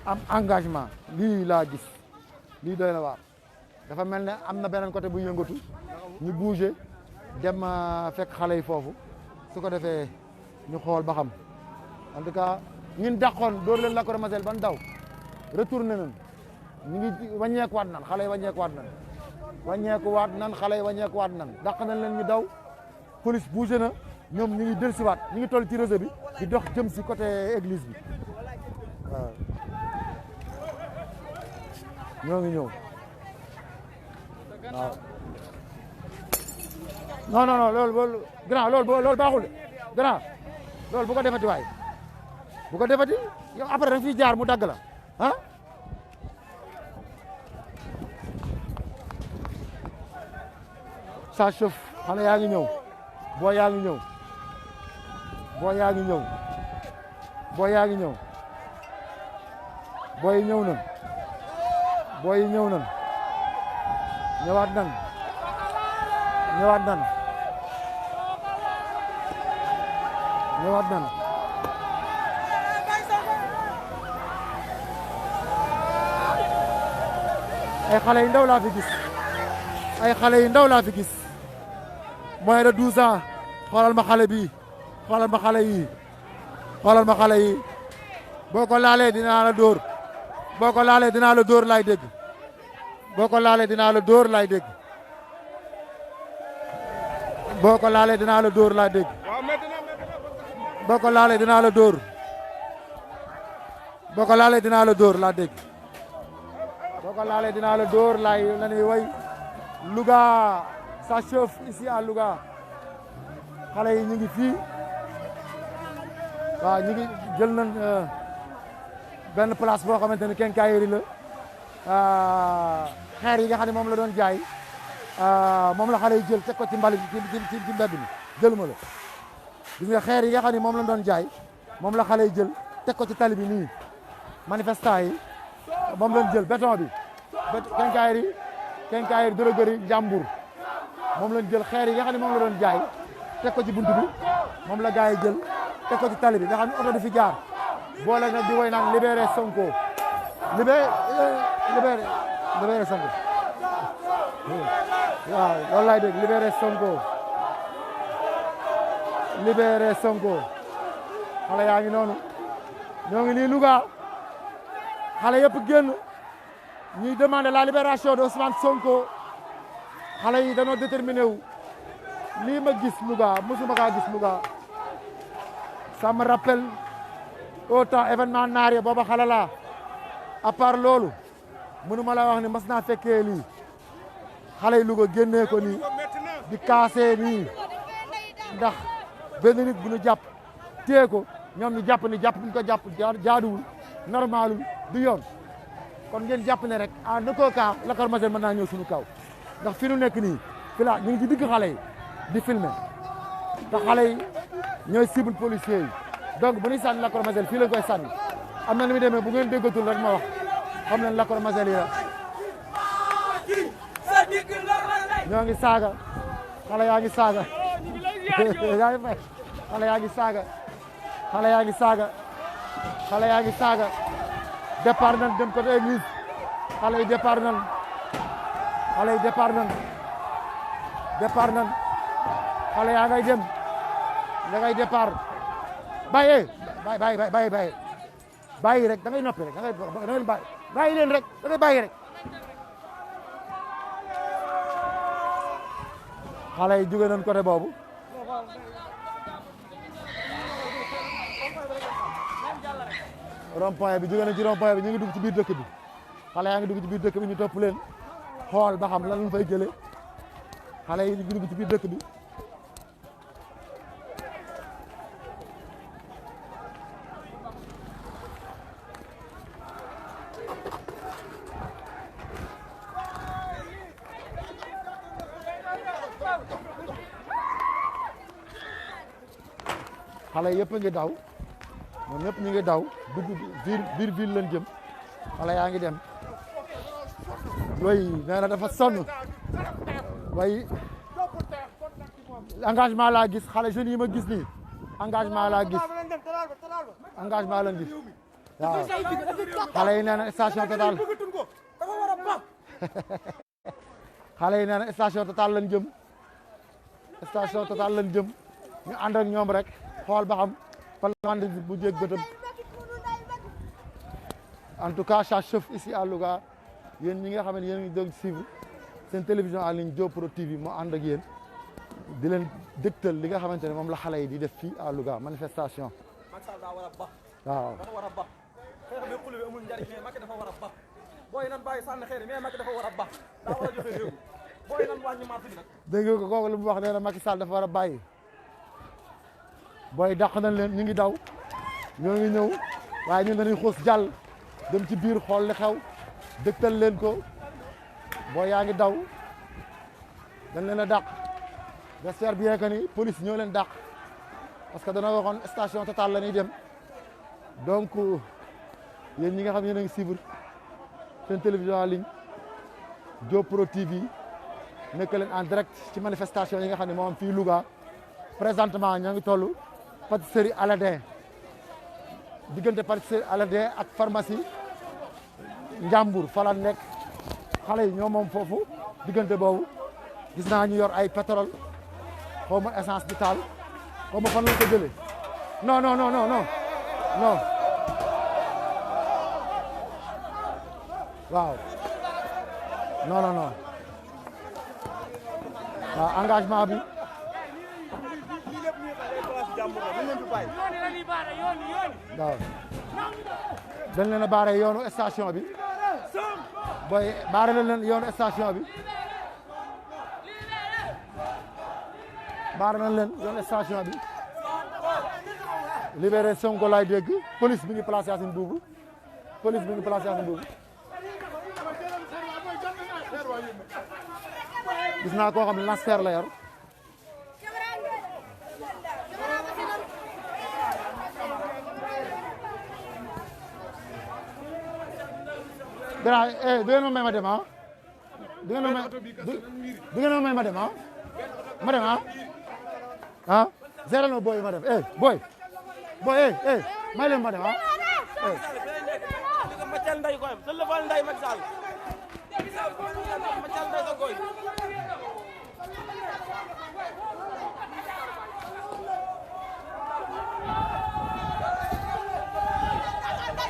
am engagement lii laa gis lii doy na waar dafa mel ne am na beneen côté bu yëngatu ñu bougé dem fekk xale yi foofu su ko defee ñu xool ba xam en tout cas ñun dàqoon dóor leen la ko ramasel ban daw retourné nañ ñu ngi wàññeekuwaat nan xale yi wàññeekuwaat nan xale yi wàññeekuwaat nan dàq nañ leen ñu daw police bougé na ñoom ñu ngi dellusiwaat ñu ngi toll ci réseau bi di dox jëm si côté église bi waaw ñoo ngi ñëw waaw non loolu grand loolu baaxul de grand loolu bu ko defati waay bu ko defati yow après danga fiy jaar mu dagg la ah ça chauffe xale yaa ngi ñëw boo yaa ngi ñëw boo yaa ngi ñëw boo yaa ngi ñëw booy ñëw nan booy ñëw nan ñëwaat nan ñëwaat nan ñëwaat nan ay xale yu ndaw laa fi gis ay xale yu ndaw laa fi gis moins de 12 ans xoolal ma xale bii xoolal ma xale yi xoolal ma xale yi boo ko laalee dinaa la dóor boo ko laalee dinaa la dóor laay dégg boo ko laalee dinaa la dóor laay dégg boo ko laalee dinaa la dóor laay dégg waaw maintenant boo ko laalee dinaa la dóor boo ko laalee dinaa la dóor laa dégg boo ko laalee dinaa la dóor laay la ñuy way Louga ça chauffe ici à Louga xale yi ñu ngi fii waaw ñu ngi jël nañ benn place boo xamante ni quincaillerie la xeer yi nga xam ne moom la doon jaay moom la xale yi jël teg ko ci mbalit ci mbedd mi jëluma la gis nga xeer yi nga xam ne moom la doon jaay moom la xale yi jël teg ko ci tali bi nii manifestant yi moom lañ jël béton bi quincaillerie droguerie Njàmbur moom lañ jël xeer yi nga xam ne moom la doon jaay teg ko ci buntu bi moom la gars yi jël teg ko ci tali bi nga xam ne oto du fi jaar boole nag di woy naan libéré sonko libéré sonko waaw loolu laay dégg libéré sonko libéré sonko xale yaa ngi noonu ñoo ngi nii Louga xale yëpp génn ñuy demander la libération de Ousmane Sonko xale yi dañoo déterminé wu lii ma gis Louga mosuma kaa gis Louga ça me rappelle autant événement naar yi booba xale laa à part loolu mënuma la wax ni mas naa fekkee lii xale yi Louga génnee ko nii di kaasee nii ndax benn nit bu ñu jàpp téye ko ñoom ñu jàpp ni jàpp buñ ko jàpp jaaduwul normalul du yoon kon ngeen jàpp ne rek en aucun cas lacrymogène mën naa ñëw suñu kaw ndax fi nu nekk nii fi la ñu ngi ci digg xale yi di filmer te xale yi ñooy cible policiers yi donc bu ñuy sànni lacrymogène fii lañ koy sànni am na lu muy demee bu ngeen déggatul rek ma wax xam leen lacrymogène yi la ñoo ngi saaga xale yaa ngi saaga yaa ngi fay xale yaa ngi saaga xale yaa ngi saaga xale yaa ngi saaga départ nañ dem côté église xale yi départ nañ xale yi départ nañ départ nañ xale yaa ngay dem da ngay départ bàyyi bàyyi bàyyi bàyyi bàyyi rek da ngay noppi rek da ngay bàyyi leen rek da ngay bàyyi rek xale yi jóge nañ côté boobu rond-point bi jóge nañ ci rond-point bi ñu ngi dugg ci biir dëkk bi xale yaa ngi dugg ci biir dëkk bi ñu topp leen xool ba xam lan lañ fay jëlee xale yi ñu ngi dugg ci biir dëkk bi xale yëpp a ngi daw ñoom ñëpp ñu ngi daw dugg biir ville lañ jëm xale yaa ngi dem way nee na dafa sonn way engagement laa gis xale jeunes yi ma gis nii engagement laa gis engagement lañ gis waaw xale yi nee na station Total xale yi nee na station Total lañ jëm station Total lañ jëm ñu ànd ak ñoom rek xool ba xam fan bu jég bëtam en tout cas ça chauffe ici à Louga yéen ñi nga xam ne yéen ngi doon suivre seen télévision en ligne Diop Pro TV moo ànd ak yéen di leen dëgtal li nga xamante ne moom la xale yi di def fii à Louga manifestation Macky Sall daa war a ba waaw dafa war a ba xeex bi xulu bi amul njariñ mais Macky dafa war a ba booy nan bàyyi sànni xeer mais Macky dafa war a ba daa war a joxe réew booy nan wàññi marché bi nag dégg nga ko kooku lu mu wax nee na Macky Sall dafa war a bàyyi booy dàq nañ leen ñu ngi daw ñoo ngi ñëw waaye ñun dañuy xuus jàll dem ci biir xool li xew dëgtal leen ko booy yaa ngi daw dañ leen a dàq j'espère bien que ni police ñoo leen dàq parce que dana waxoon station Total la ñuy dem donc yéen ñi nga xam yéen a ngi suivre seen télévision en ligne Diop Pro TV nekk leen en direct ci manifestation yi nga xam ne moo am fii Louga présentement ñoo ngi toll pâtisserie Aladin diggante pâtisserie Aladin ak pharmacie Njàmbur fa la nekk xale yi ñoo moom foofu diggante boobu gis naa ñu yor ay pétrole xaw ma essence bi taal xaw ma fan lañ ko jëlee non non non non non non waaw non non non waaw engagement bi waaw dañ leen a baare yoonu station bi booy baare leen yoonu station bi baare nañ leen yoonu station bi libéré sonko laay dégg police bi ngi placé Yacine Boubou police bi ngi placé Yacine Boubou gis naa koo xam ne lancer la yor grand du ngeen ma may ma dem ah du ngeen ma may ma dem ah ma dem ah géral ma booy ma dem booy may leen ma dem ah Macal nday koy se lefal nday Macky Sall Macal nday ko koy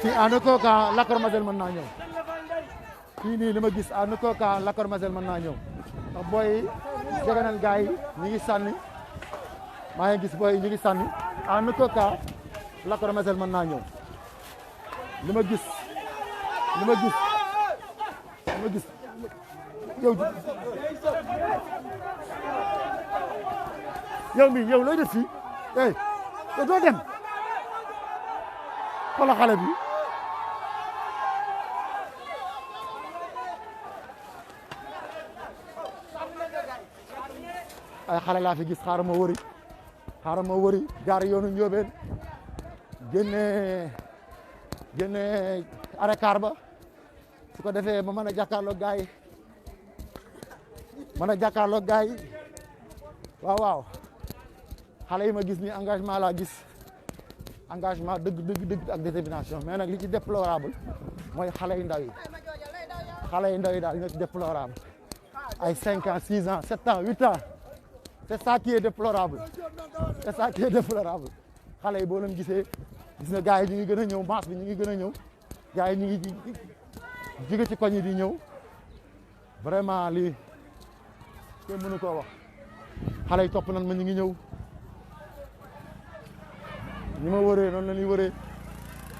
fii en aucun cas lacrymogène mën naa ñëw fii nii li ma gis en aucun cas lacrymogène mën naa ñëw ndax booy jege nañ gars yi ñu ngi sànni maa ngi gis booy ñu ngi sànni en aucun cas lacrymogène mën naa ñëw li ma gis yow looy def fii te doo dem xoolal xale bi ay xale laa fi gis xaaral ma wëri gaar yoonu Njóobeen génne arrêt car ba su ko defee ma mën a jàkkaarloo gars yi mën a jàkkaarloog gars yi waaw xale yi ma gis nii engagement laa gis engagement dëgg ak détermination mais nag li ci déplorable mooy xale yu ndaw yi daal ñoo ci déplorable ay 5 ans 6 ans 7 ans 8 ans c'est ça qui est déplorable xale yi boo leen gisee gis nga gars yi ñu ngi gën a ñëw masse bi ñu ngi gën a ñëw gars yi ñu ngi jóge ci koñ yi di ñëw vraiment lii kenn mënu koo wax xale yi topp nan ma ñu ngi ñëw ñi ma wëree noonu la ñuy wëree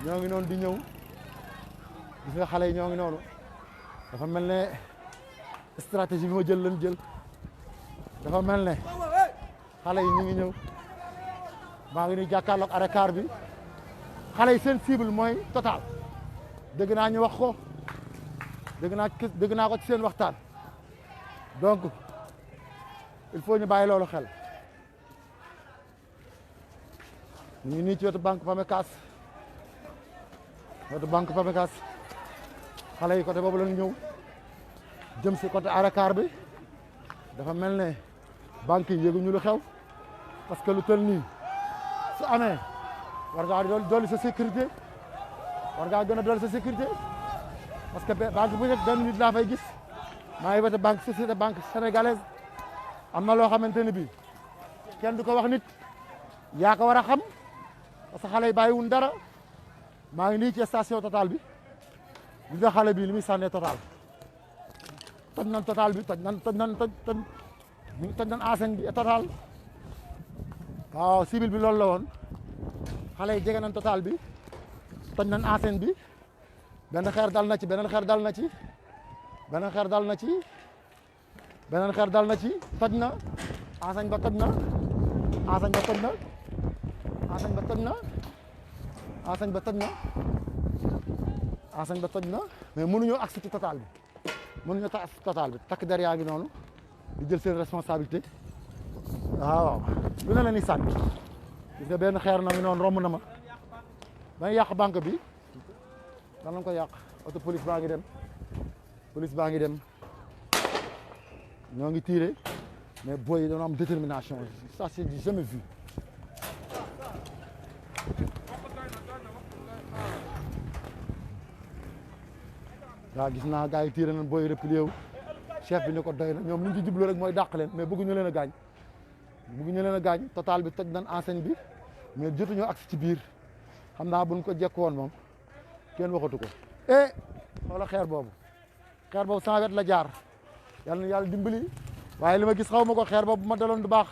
ñoo ngi noonu di ñëw gis nga xale yi ñoo ngi noonu dafa mel ne stratégie bi ma jël lan jël dafa mel ne xale yi ñu ngi ñëw maa ngi ni jàkkaarloog arrêt bi xale yi seen cible mooy Total dégg naa ñu wax ko dégg naa ko ci seen waxtaan donc il faut ñu bàyyi loolu xel ñu ngi nii ci wetu banque Pamecas xale yi côté boobu la ñu ñëw jëm si côté arrêt bi dafa mel ne banque yi yëguñu lu xew parce que lu tel nii su amee war ngaa dolli sa sécurité war ngaa gën a dolli sa sécurité parce que banque bu nekk benn nit laa fay gis maa ngi wetu société banque sénégalaise am na loo xamante ne bii kenn du ko wax nit yaa ko war a xam parce que xale yi bàyyiwuñ dara maa ngi nii ci station Total bi gis nga xale bii li muy sànnee Total toj nan Total bi toj nan enseigne bi Total waaw cible bi loolu la woon xale yi jege nan Total bi toj nan enseigne bi benn xeer dal na ci beneen xeer dal na ci beneen xeer dal na ci beneen xeer dal na ci toj na enseigne ba toj na enseigne ba toj na enseigne ba toj na enseigne ba toj na enseigne ba toj na mais mënuñoo agsi ci Total bi mënuñoo tax ci Total bi takk der yaa ngi noonu di jël seen responsabilité waaw lu ne la ni sànni gis nga benn xeer na ngi noonu romb na ma dañuy yàq banque bi dan lañ ko yàq auto police baa ngi dem ñoo ngi tiré mais boy yi dañoo am détermination ça c'est du jamais vu waaw gis naa gars yi tiré nañ boy yi replié wu chef bi ni ko doy na ñoom li ñu ci jublu rek mooy dàq leen mais bëgguñu leen a gaañ Total bi toj nañ enseigne bi mais jotuñoo agsi ci biir xam naa buñ ko jekk woon moom kenn waxatu ko wala xeer boobu sama wet la jaar yàlla na yàlla dimbali waaye li ma gis xaw ma ko xeer boobu bu ma daloon du baax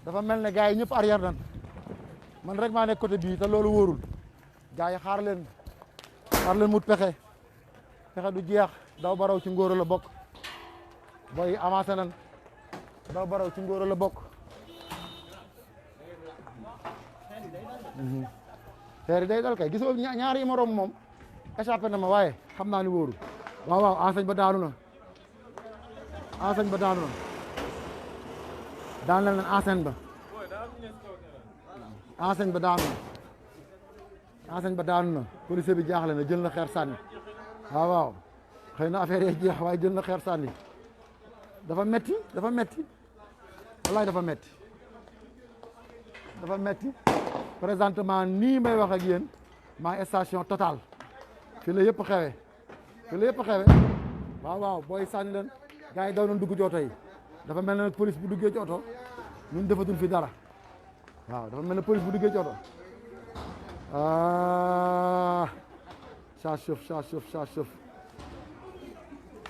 dafa mel ne gars yi ñëpp arrière nan man rek maa nekk côté bii te loolu wóorul gars yi xaar leen mut pexe du jeex daw baraw ci ngóoro la bokk boy avancé nan daw baraw ci ngóoro la bokk xeer yi day dal kay gisoo ñaari yi ma romb moom échappé na ma waaye xam naa ni wóoru waaw enseigne ba daanu na daan leen enseigne ba daanu na policier bi jaaxle na jël na xeer sànni waaw xëy na affaire yi jeex waaye jël na xeer sànni dafa metti wallaay dafa metti présentement nii may wax ak yéen maa station Total fi la yëpp xewe waaw booy sànni leen gars yi daw nañ dugg ci oto yi dafa mel ne nag police bu duggee ci oto ñun defatul fi dara waaw dafa mel ne police bu duggee ci oto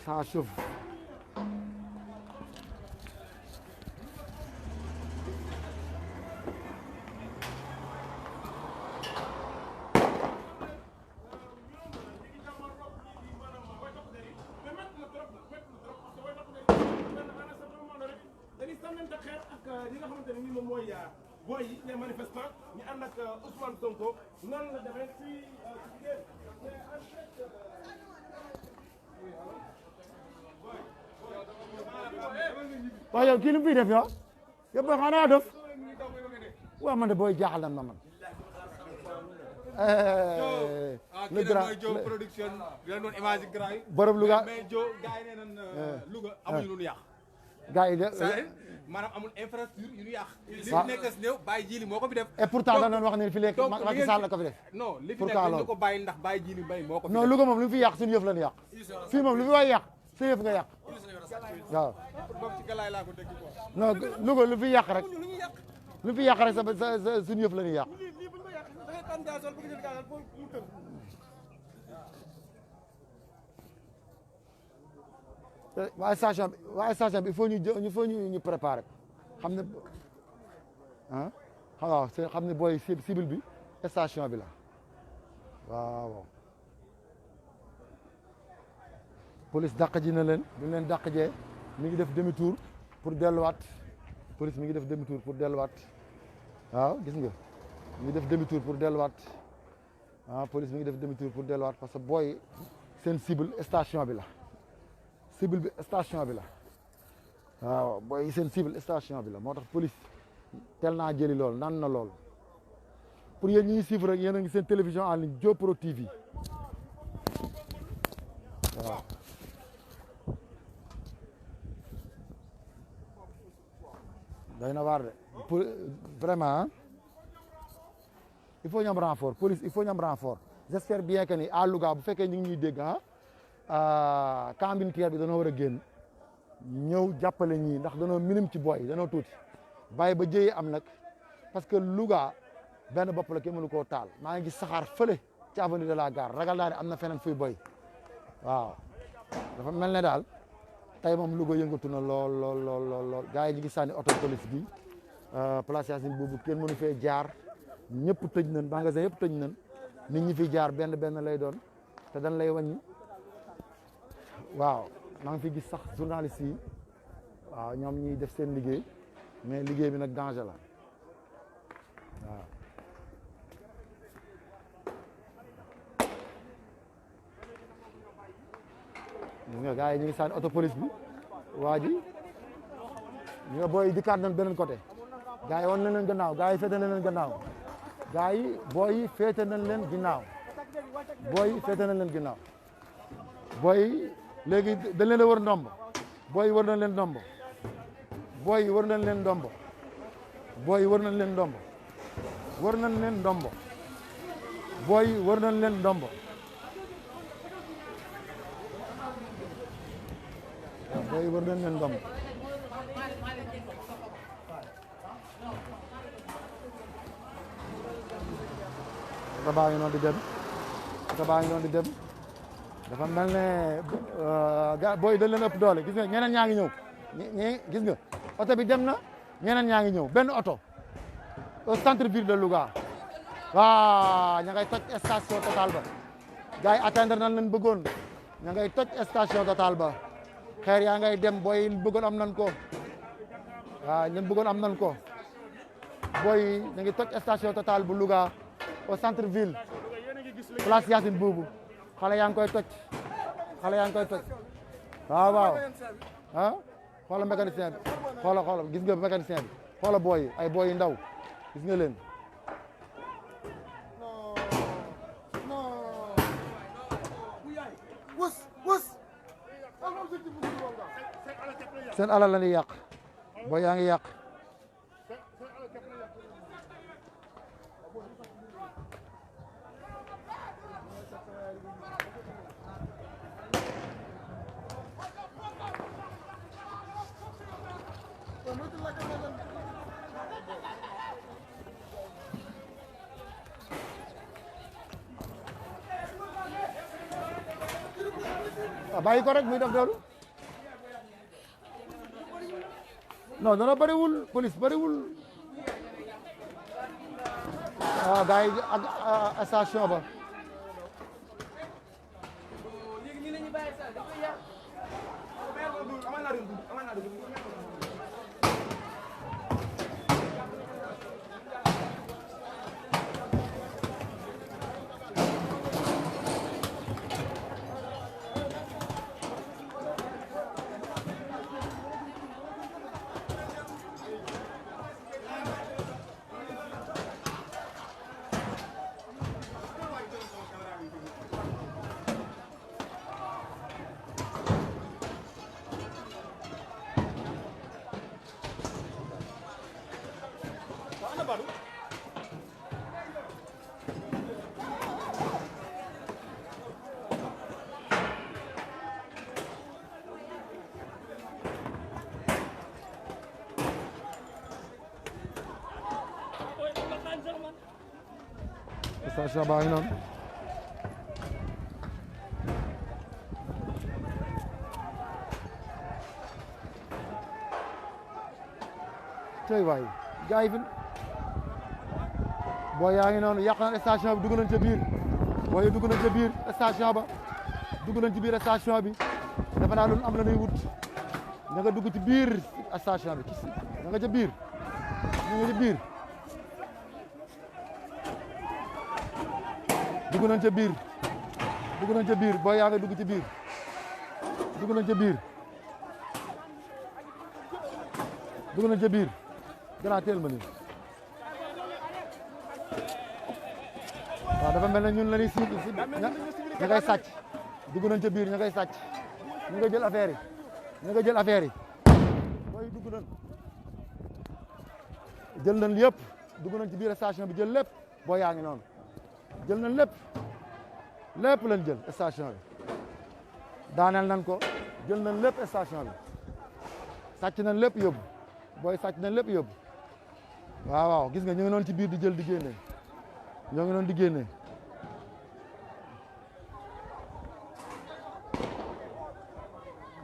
ça chauffe li nga xamante ne nii moom mooy boy yi les manifestants ñu ànd ak Ousmane Sonko noonu la demee fii waaw yow kii lu mu fiy def yow yëpp ba xanaa def waaw man de booy jaaxal nan ma man le grand production bi doon image grand yi borom Louga mais jo gars yi nee nañ Louga amuñu lu ñu yàq gars yi de. maanaam amul infrastructure yu ñu yàq. waaw li fi nekk néew Baye Djili moo ko fi def. et pourtant da doon wax ne fi léegi Macky Sall la ko fi def. non li fi pourtant nekk loolu dañ ko bàyyi ndax Baye Djili Mbaye moo ko fi def. non Louga moom lu fi yàq suñu yëf la ñu yàq. fii moom lu fi waay yàq sa yëf nga yàq. waaw. moom ci galaay laa ko dégg quoi. non Louga lu fi yàq rek. lu fi yàq rek sa suñu yëf la ñuy yàq. waaye station bi il faut ñu préparer xam ne ah waaw xam ne booy cible bi station bi la waaw. police dàq ji na leen bu ñu leen dàq jee mi ngi def demi tour pour delluwaat police mi ngi def demi tour pour delluwaat waaw gis nga mi ngi def demi tour pour delluwaat police mi ngi def demi tour pour delluwaat parce que booy seen cible station bi la. cible bi station bi la waaw booy seen cible station bi la moo tax police tel naa jëli lool nan na lool pour yéen ñi suivre rek yéen a ngi seen télévision en ligne Diopro TV waaw. doy na waar de pour vraiment il faut ñu am renfort police il faut ñu am renfort j'espère bien que ni à Louga bu fekkee ñu ngi ñuy dégg camp militaire bi danoo war a génn ñëw jàppale ñii ndax danoo minime ci booy danoo tuuti bàyyi ba jëyee am nag parce que Louga benn bopp la kenn mënu koo taal maa ngi gis saxaar fële ci avenue de la gare ragal naa ne am na feneen fuy boy waaw dafa mel ne daal tey moom Louga yëngatu na lool lool lool lool lool gars yi ñu ngi sànni auto police bi place Yacine boobu kenn mënu fee jaar ñëpp tëj nañ magasin yëpp tëj nañ nit ñi fi jaar benn benn lay doon te dañ lay wàññi waaw maa ngi fi gis sax journaliste yi waaw ñoom ñuy def seen liggéey mais liggéey bi nag danger la waaw. gis nga gars yi ñu ngi sànni auto police bi waa ji ñu nga booy dikkaat nañ beneen côté gars yi wan nañ leen gannaaw gars yi féete nañ leen gannaaw gars yi booy yi féete nañ leen ginnaaw booy yi féete nañ leen ginnaaw booy yi léegi dañ leen a wër ndomb booy yi wër nañ leen ndomb booy yi wër nañ leen ndomb booy yi wër nañ leen ndomb wër nañ leen ndomb booy yi wër nañ leen ndomb booy yi wër nañ leen ndomb oto baa ngi noonu di dem oto baa ngi noonu di dem dafa mel ne ga booy dañ leen ëpp doole gis nga ñeneen ñaa ngi ñëw gis nga oto bi dem na ñeneen ñaa ngi ñëw benn oto au centre ville de Louga waaw ña ngay toj station Total ba gars yi atteindre nañ leen bëggoon ña ngay toj station Total ba xeer yaa ngay dem booy bëggoon am nañ ko waaw ñun bëggoon am nañ ko booy ñu ngi toj station Total bu Louga au centre ville place Yacine boobu xale yaa ngi koy toj xale yaa ngi koy toj waaw waaw ah xoola mécanicien bi xoola gis nga mécanicien bi xoola booy ay booy yu ndaw gis nga leen seen alal la ñuy yàq booy yaa ngi yàq bàyyi ko rek muy def loolu non dana bëriwul police bëriwul waaw gars yi ak station ba station baa ngi noonu tey waay gars yi fi booy yaa ngi noonu yàq na station bi dugg nañ ca biir booy yi dugg nañ ca biir station ba dugg nañ ci biir station bi dafa naa loolu am la nuy wut ña nga dugg ci biir station bi ña nga ca biir ña nga ca biir dugg nañ ca biir dugg nañ ca biir booy yaa nga dugg ci biir dugg nañ ca biir dugg nañ ca biir gannaaw teel ma nii waaw dafa mel ne ñun la ñuy si ña ngay sàcc dugg nañ ca biir ña ngay sàcc ñu nga jël affaire yi ñu nga jël affaire yi booy dugg nañ jël nañ yëpp dugg nañ ci biir station bi jël lépp boo yaa ngi noonu jël nañ lépp lépp lañ jël station bi daaneel nañ ko jël nañ lépp station bi sàcc nañ lépp yóbbu booy sàcc nañ lépp yóbbu waaw waaw gis nga ñu ngi noonu ci biir di jël di génne ñoo ngi noonu di génne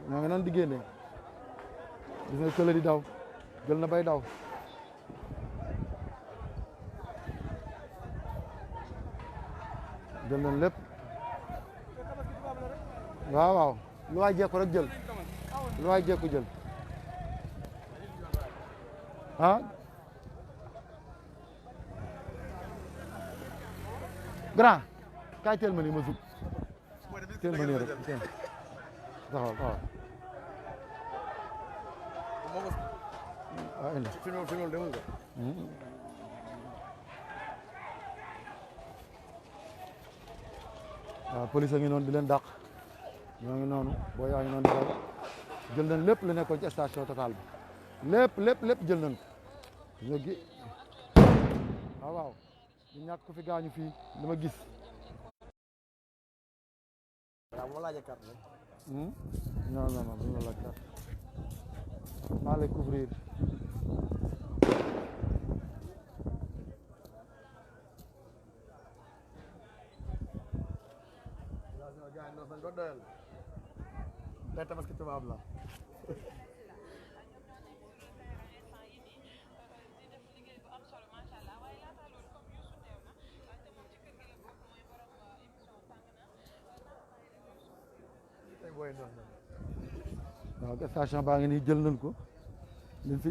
ñoo ngi noonu di génne gis nga kële di daw jël na bay daw jël nañ lépp waaw waaw lu waay jekku rek jël lu waay jekku jël ah grand kaay teel ma nii ma sug teel ma nii rek teel taxawal taxawal ah indi waaw police a ngi noonu di leen dàq ñoo ngi noonu boo yaa ngi noonu di daw jël nañ lépp lu nekkoon ci station Total bi lépp jël nañ ko ñoo gi waaw waaw ñu ñàkk ko fi gaañu fii li ma gis waaw moo laajee carte rek non duñu la laaj carte maa lay couvrir gars yi dañ ko doyal tey tabaski tubaab la waaw station baa ngi nii jël nañ ko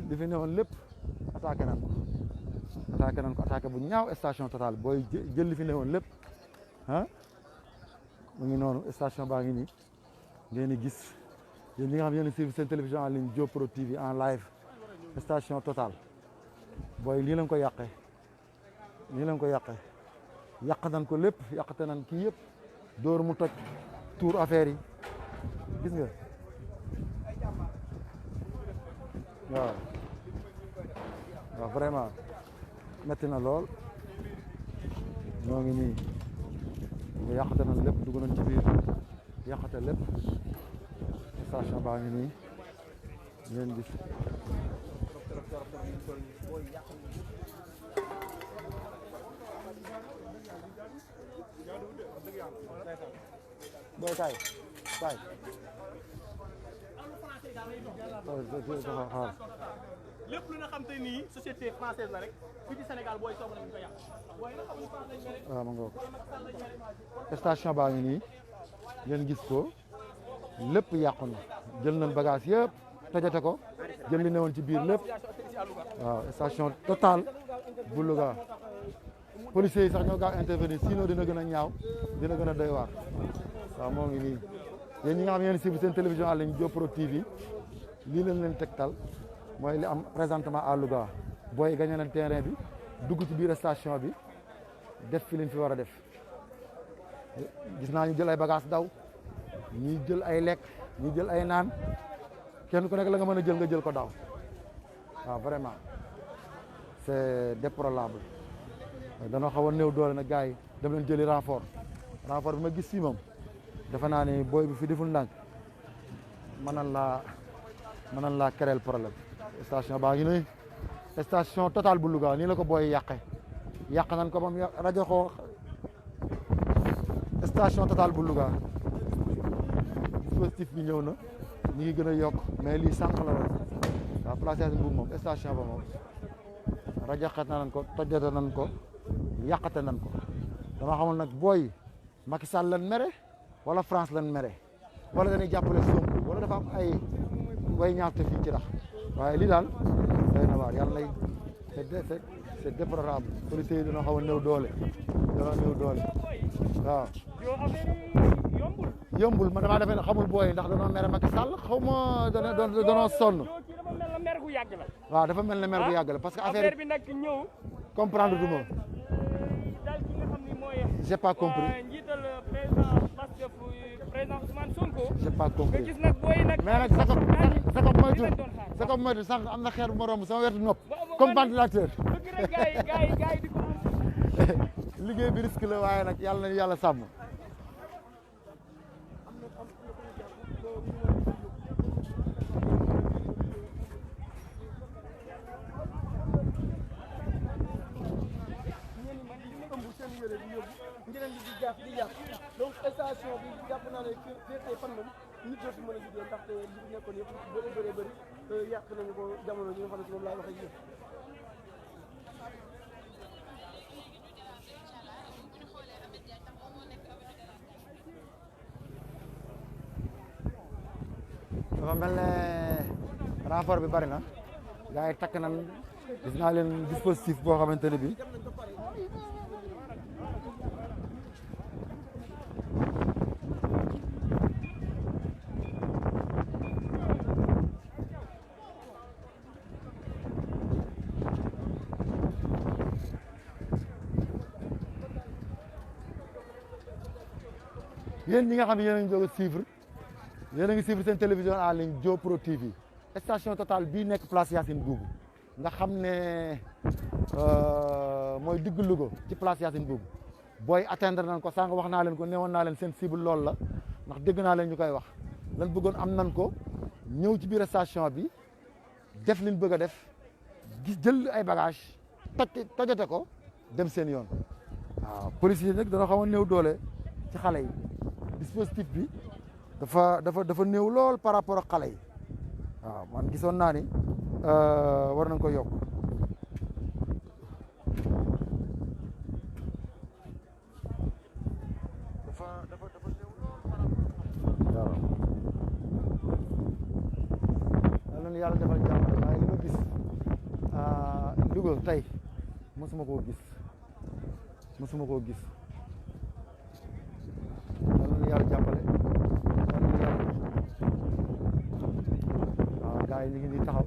li fi newoon lépp attaqué nañ ko attaqué bu ñaaw station Total booy jël li fi newoon lépp ah mu ngi noonu station baa ngi nii ngeen di gis yéen ñi nga xam yéen a suivre seen télévision en ligne Diop Pro TV en live station Total booy lii lañ ko yàqee yàq nañ ko lépp yàqate nañ kii yëpp dóor mu toj tour affaire yi gis nga waaw vraiment metti na lool ñoo ngi nii nga yàqate nañ lépp dugg nañ ci biir yàqate lépp station baa ngi nii ngeen gis booy kaay lépp lu nga xam te nii société française la rek fii ci Sénégal booy soog nañ ko yàq booy na xamul français rek waaw ma ngoog station baa ngi nii ngeen gis ko lépp yàqu na jël nañ bagage yëpp tojate ko jël li newoon ci biir lépp waaw station Total bu Louga policiers yi sax ñoo gaaw intervenir sinon dina gën a ñaaw dina gën a doy waar waaw moo ngi nii yéen ñi nga xam yéen suivre seen télévision en ligne Diop Pro TV lii leen leen tegtal mooy li am présentement à Louga booy gagné nañ terrain bi dugg ci biir station bi def fi liñ fi war a def gis naa ñu jël ay bagage daw ñi jël ay lekk ñi jël ay naan kenn ku nekk la nga mën a jël nga jël ko daw waaw vraiment c'est déplorable danoo xaw a néew doole nag gars yi dem leen jëli renfort bi ma gis fii moom dafa naa ni booy bi fi deful ndànk mën nan laa créer problème station baa ngi nii station Total bu Louga nii la ko booy yàq nañ ko moom rajo ko station Total bu Louga dispositif bi ñëw na ñu ngi gën a yokk mais lii sànq la woon waaw place Yacine Boubou moom station ba moom rajaxat nañ ko tojjate nañ ko yàqate nañ ko dama xamul nag booy Macky Sall lan mere wala France lan mere wala dañuy jàppale Sonko wala dafa am ay way ñaawte fii ci rax waaye lii daal doy na waar yàlla lay c'est déplorable policiers yi dañoo xaw a néew doole waaw yombul ma damaa defee ne xamul booy ndax danoo mere Macky Sall xaw ma danoo sonn waaw dafa mel ne mer gu yàgg la parce que affaire bi nag ñëw comprendre du ma dal ki nga xam ni mooy j'ai pas compris njiital président Pastef président Ousmane Sonko j'ai pas compris nga gis nag booy nag mais nag sa ko moytu sànq am na xeer bu ma romb sama wetu nopp comme ventilateur bëgg rek gars yi di ko liggéey bi risque la waaye nag yàlla na yàlla sàmm njëriñ li di jàpp donc station bi jàpp naa ne fii tey fan moom nit ñoo fi mën a liggéey ndaxte li fi nekkoon yëpp bëri yàq nañu ko jamono ji nga xam ne si moom laay wax ak yéen. dafa mel ne renfort bi bari na gars yi takk nañ gis naa leen dispositif boo xamante ne bi yéen ñi nga xam ne yéen a ngi jóg a suivre yéen a ngi suivre seen télévision en ligne Dio Pro TV station Total bii nekk place Yacine Boubou nga xam ne mooy digg Louga ci place Yacine Boubou booy atteindre nañ ko sànq wax naa leen ko newoon naa leen seen cible loolu la ndax dégg naa leen ñu koy wax lan bëggoon am nan ko ñëw ci biir station bi def liñ bëgg a def gis jël ay bagage tojate ko dem seen yoon waaw policier nag dana xaw a néew doole ci xale yi dispositif bi dafa néew lool par rapport ak xale yi waaw man gisoon naa ni war nañ ko yokk dafa néew lool par rapport ak waaw yal na yàlla defal jàmm waaye li ma gis Louga tey mosuma koo gis yàlla jàppale waaw gars yi ñu ngi nii taxaw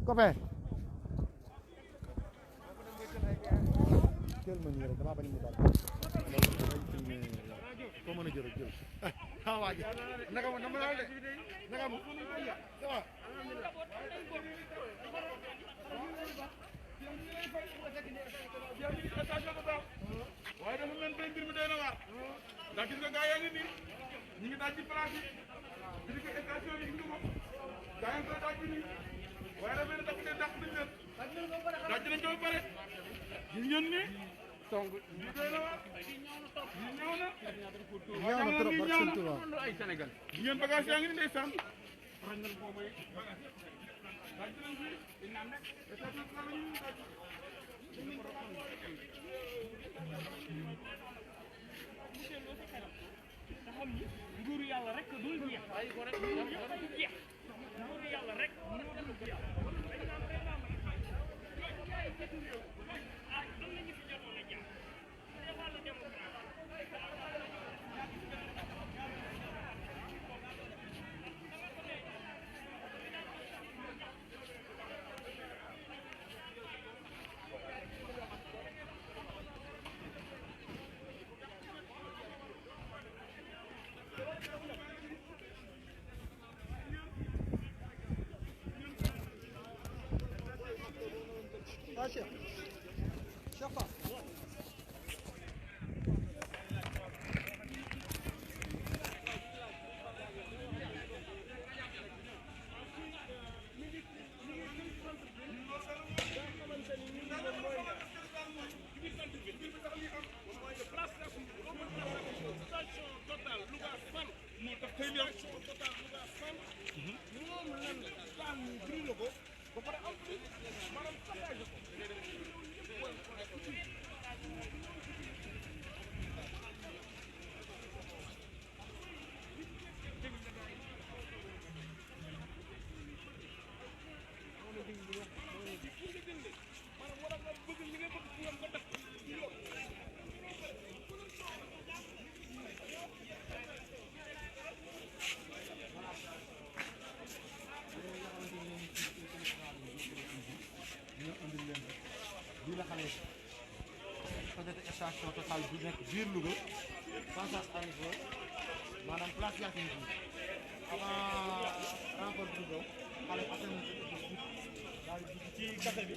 copain jël ma nii rek damaa bañ mu dal ko mën a jël ah waa ji naka ma dama de naka mu ça va waaye dafa mel ni mbir mi doy na waar ndax gis nga gaa yaa ngi nii ñu ngi daaj ci place yi di ko station yi gis nga ko gaa yaa ngi koy daaj nii waaye dafa mel ni dafa dee dàq nañ leen daaj nañ ko ba pare gis ngeen ni song li doy na waar li ñëw na trop ñëw na ay Sénégal gis ngeen bagage yaa ngi ni ndeysaan daaj nañ ko mooy bagage daaj nañ fi naan rek station la ñu daaj nguuru yàlla rek dul jeex nguuru yàlla rek station Total bi nekk biir Louga passage à niveau maanaam place Yacine bi avant rencontre bi ñëw xale atteindre nañ daal di ci café bi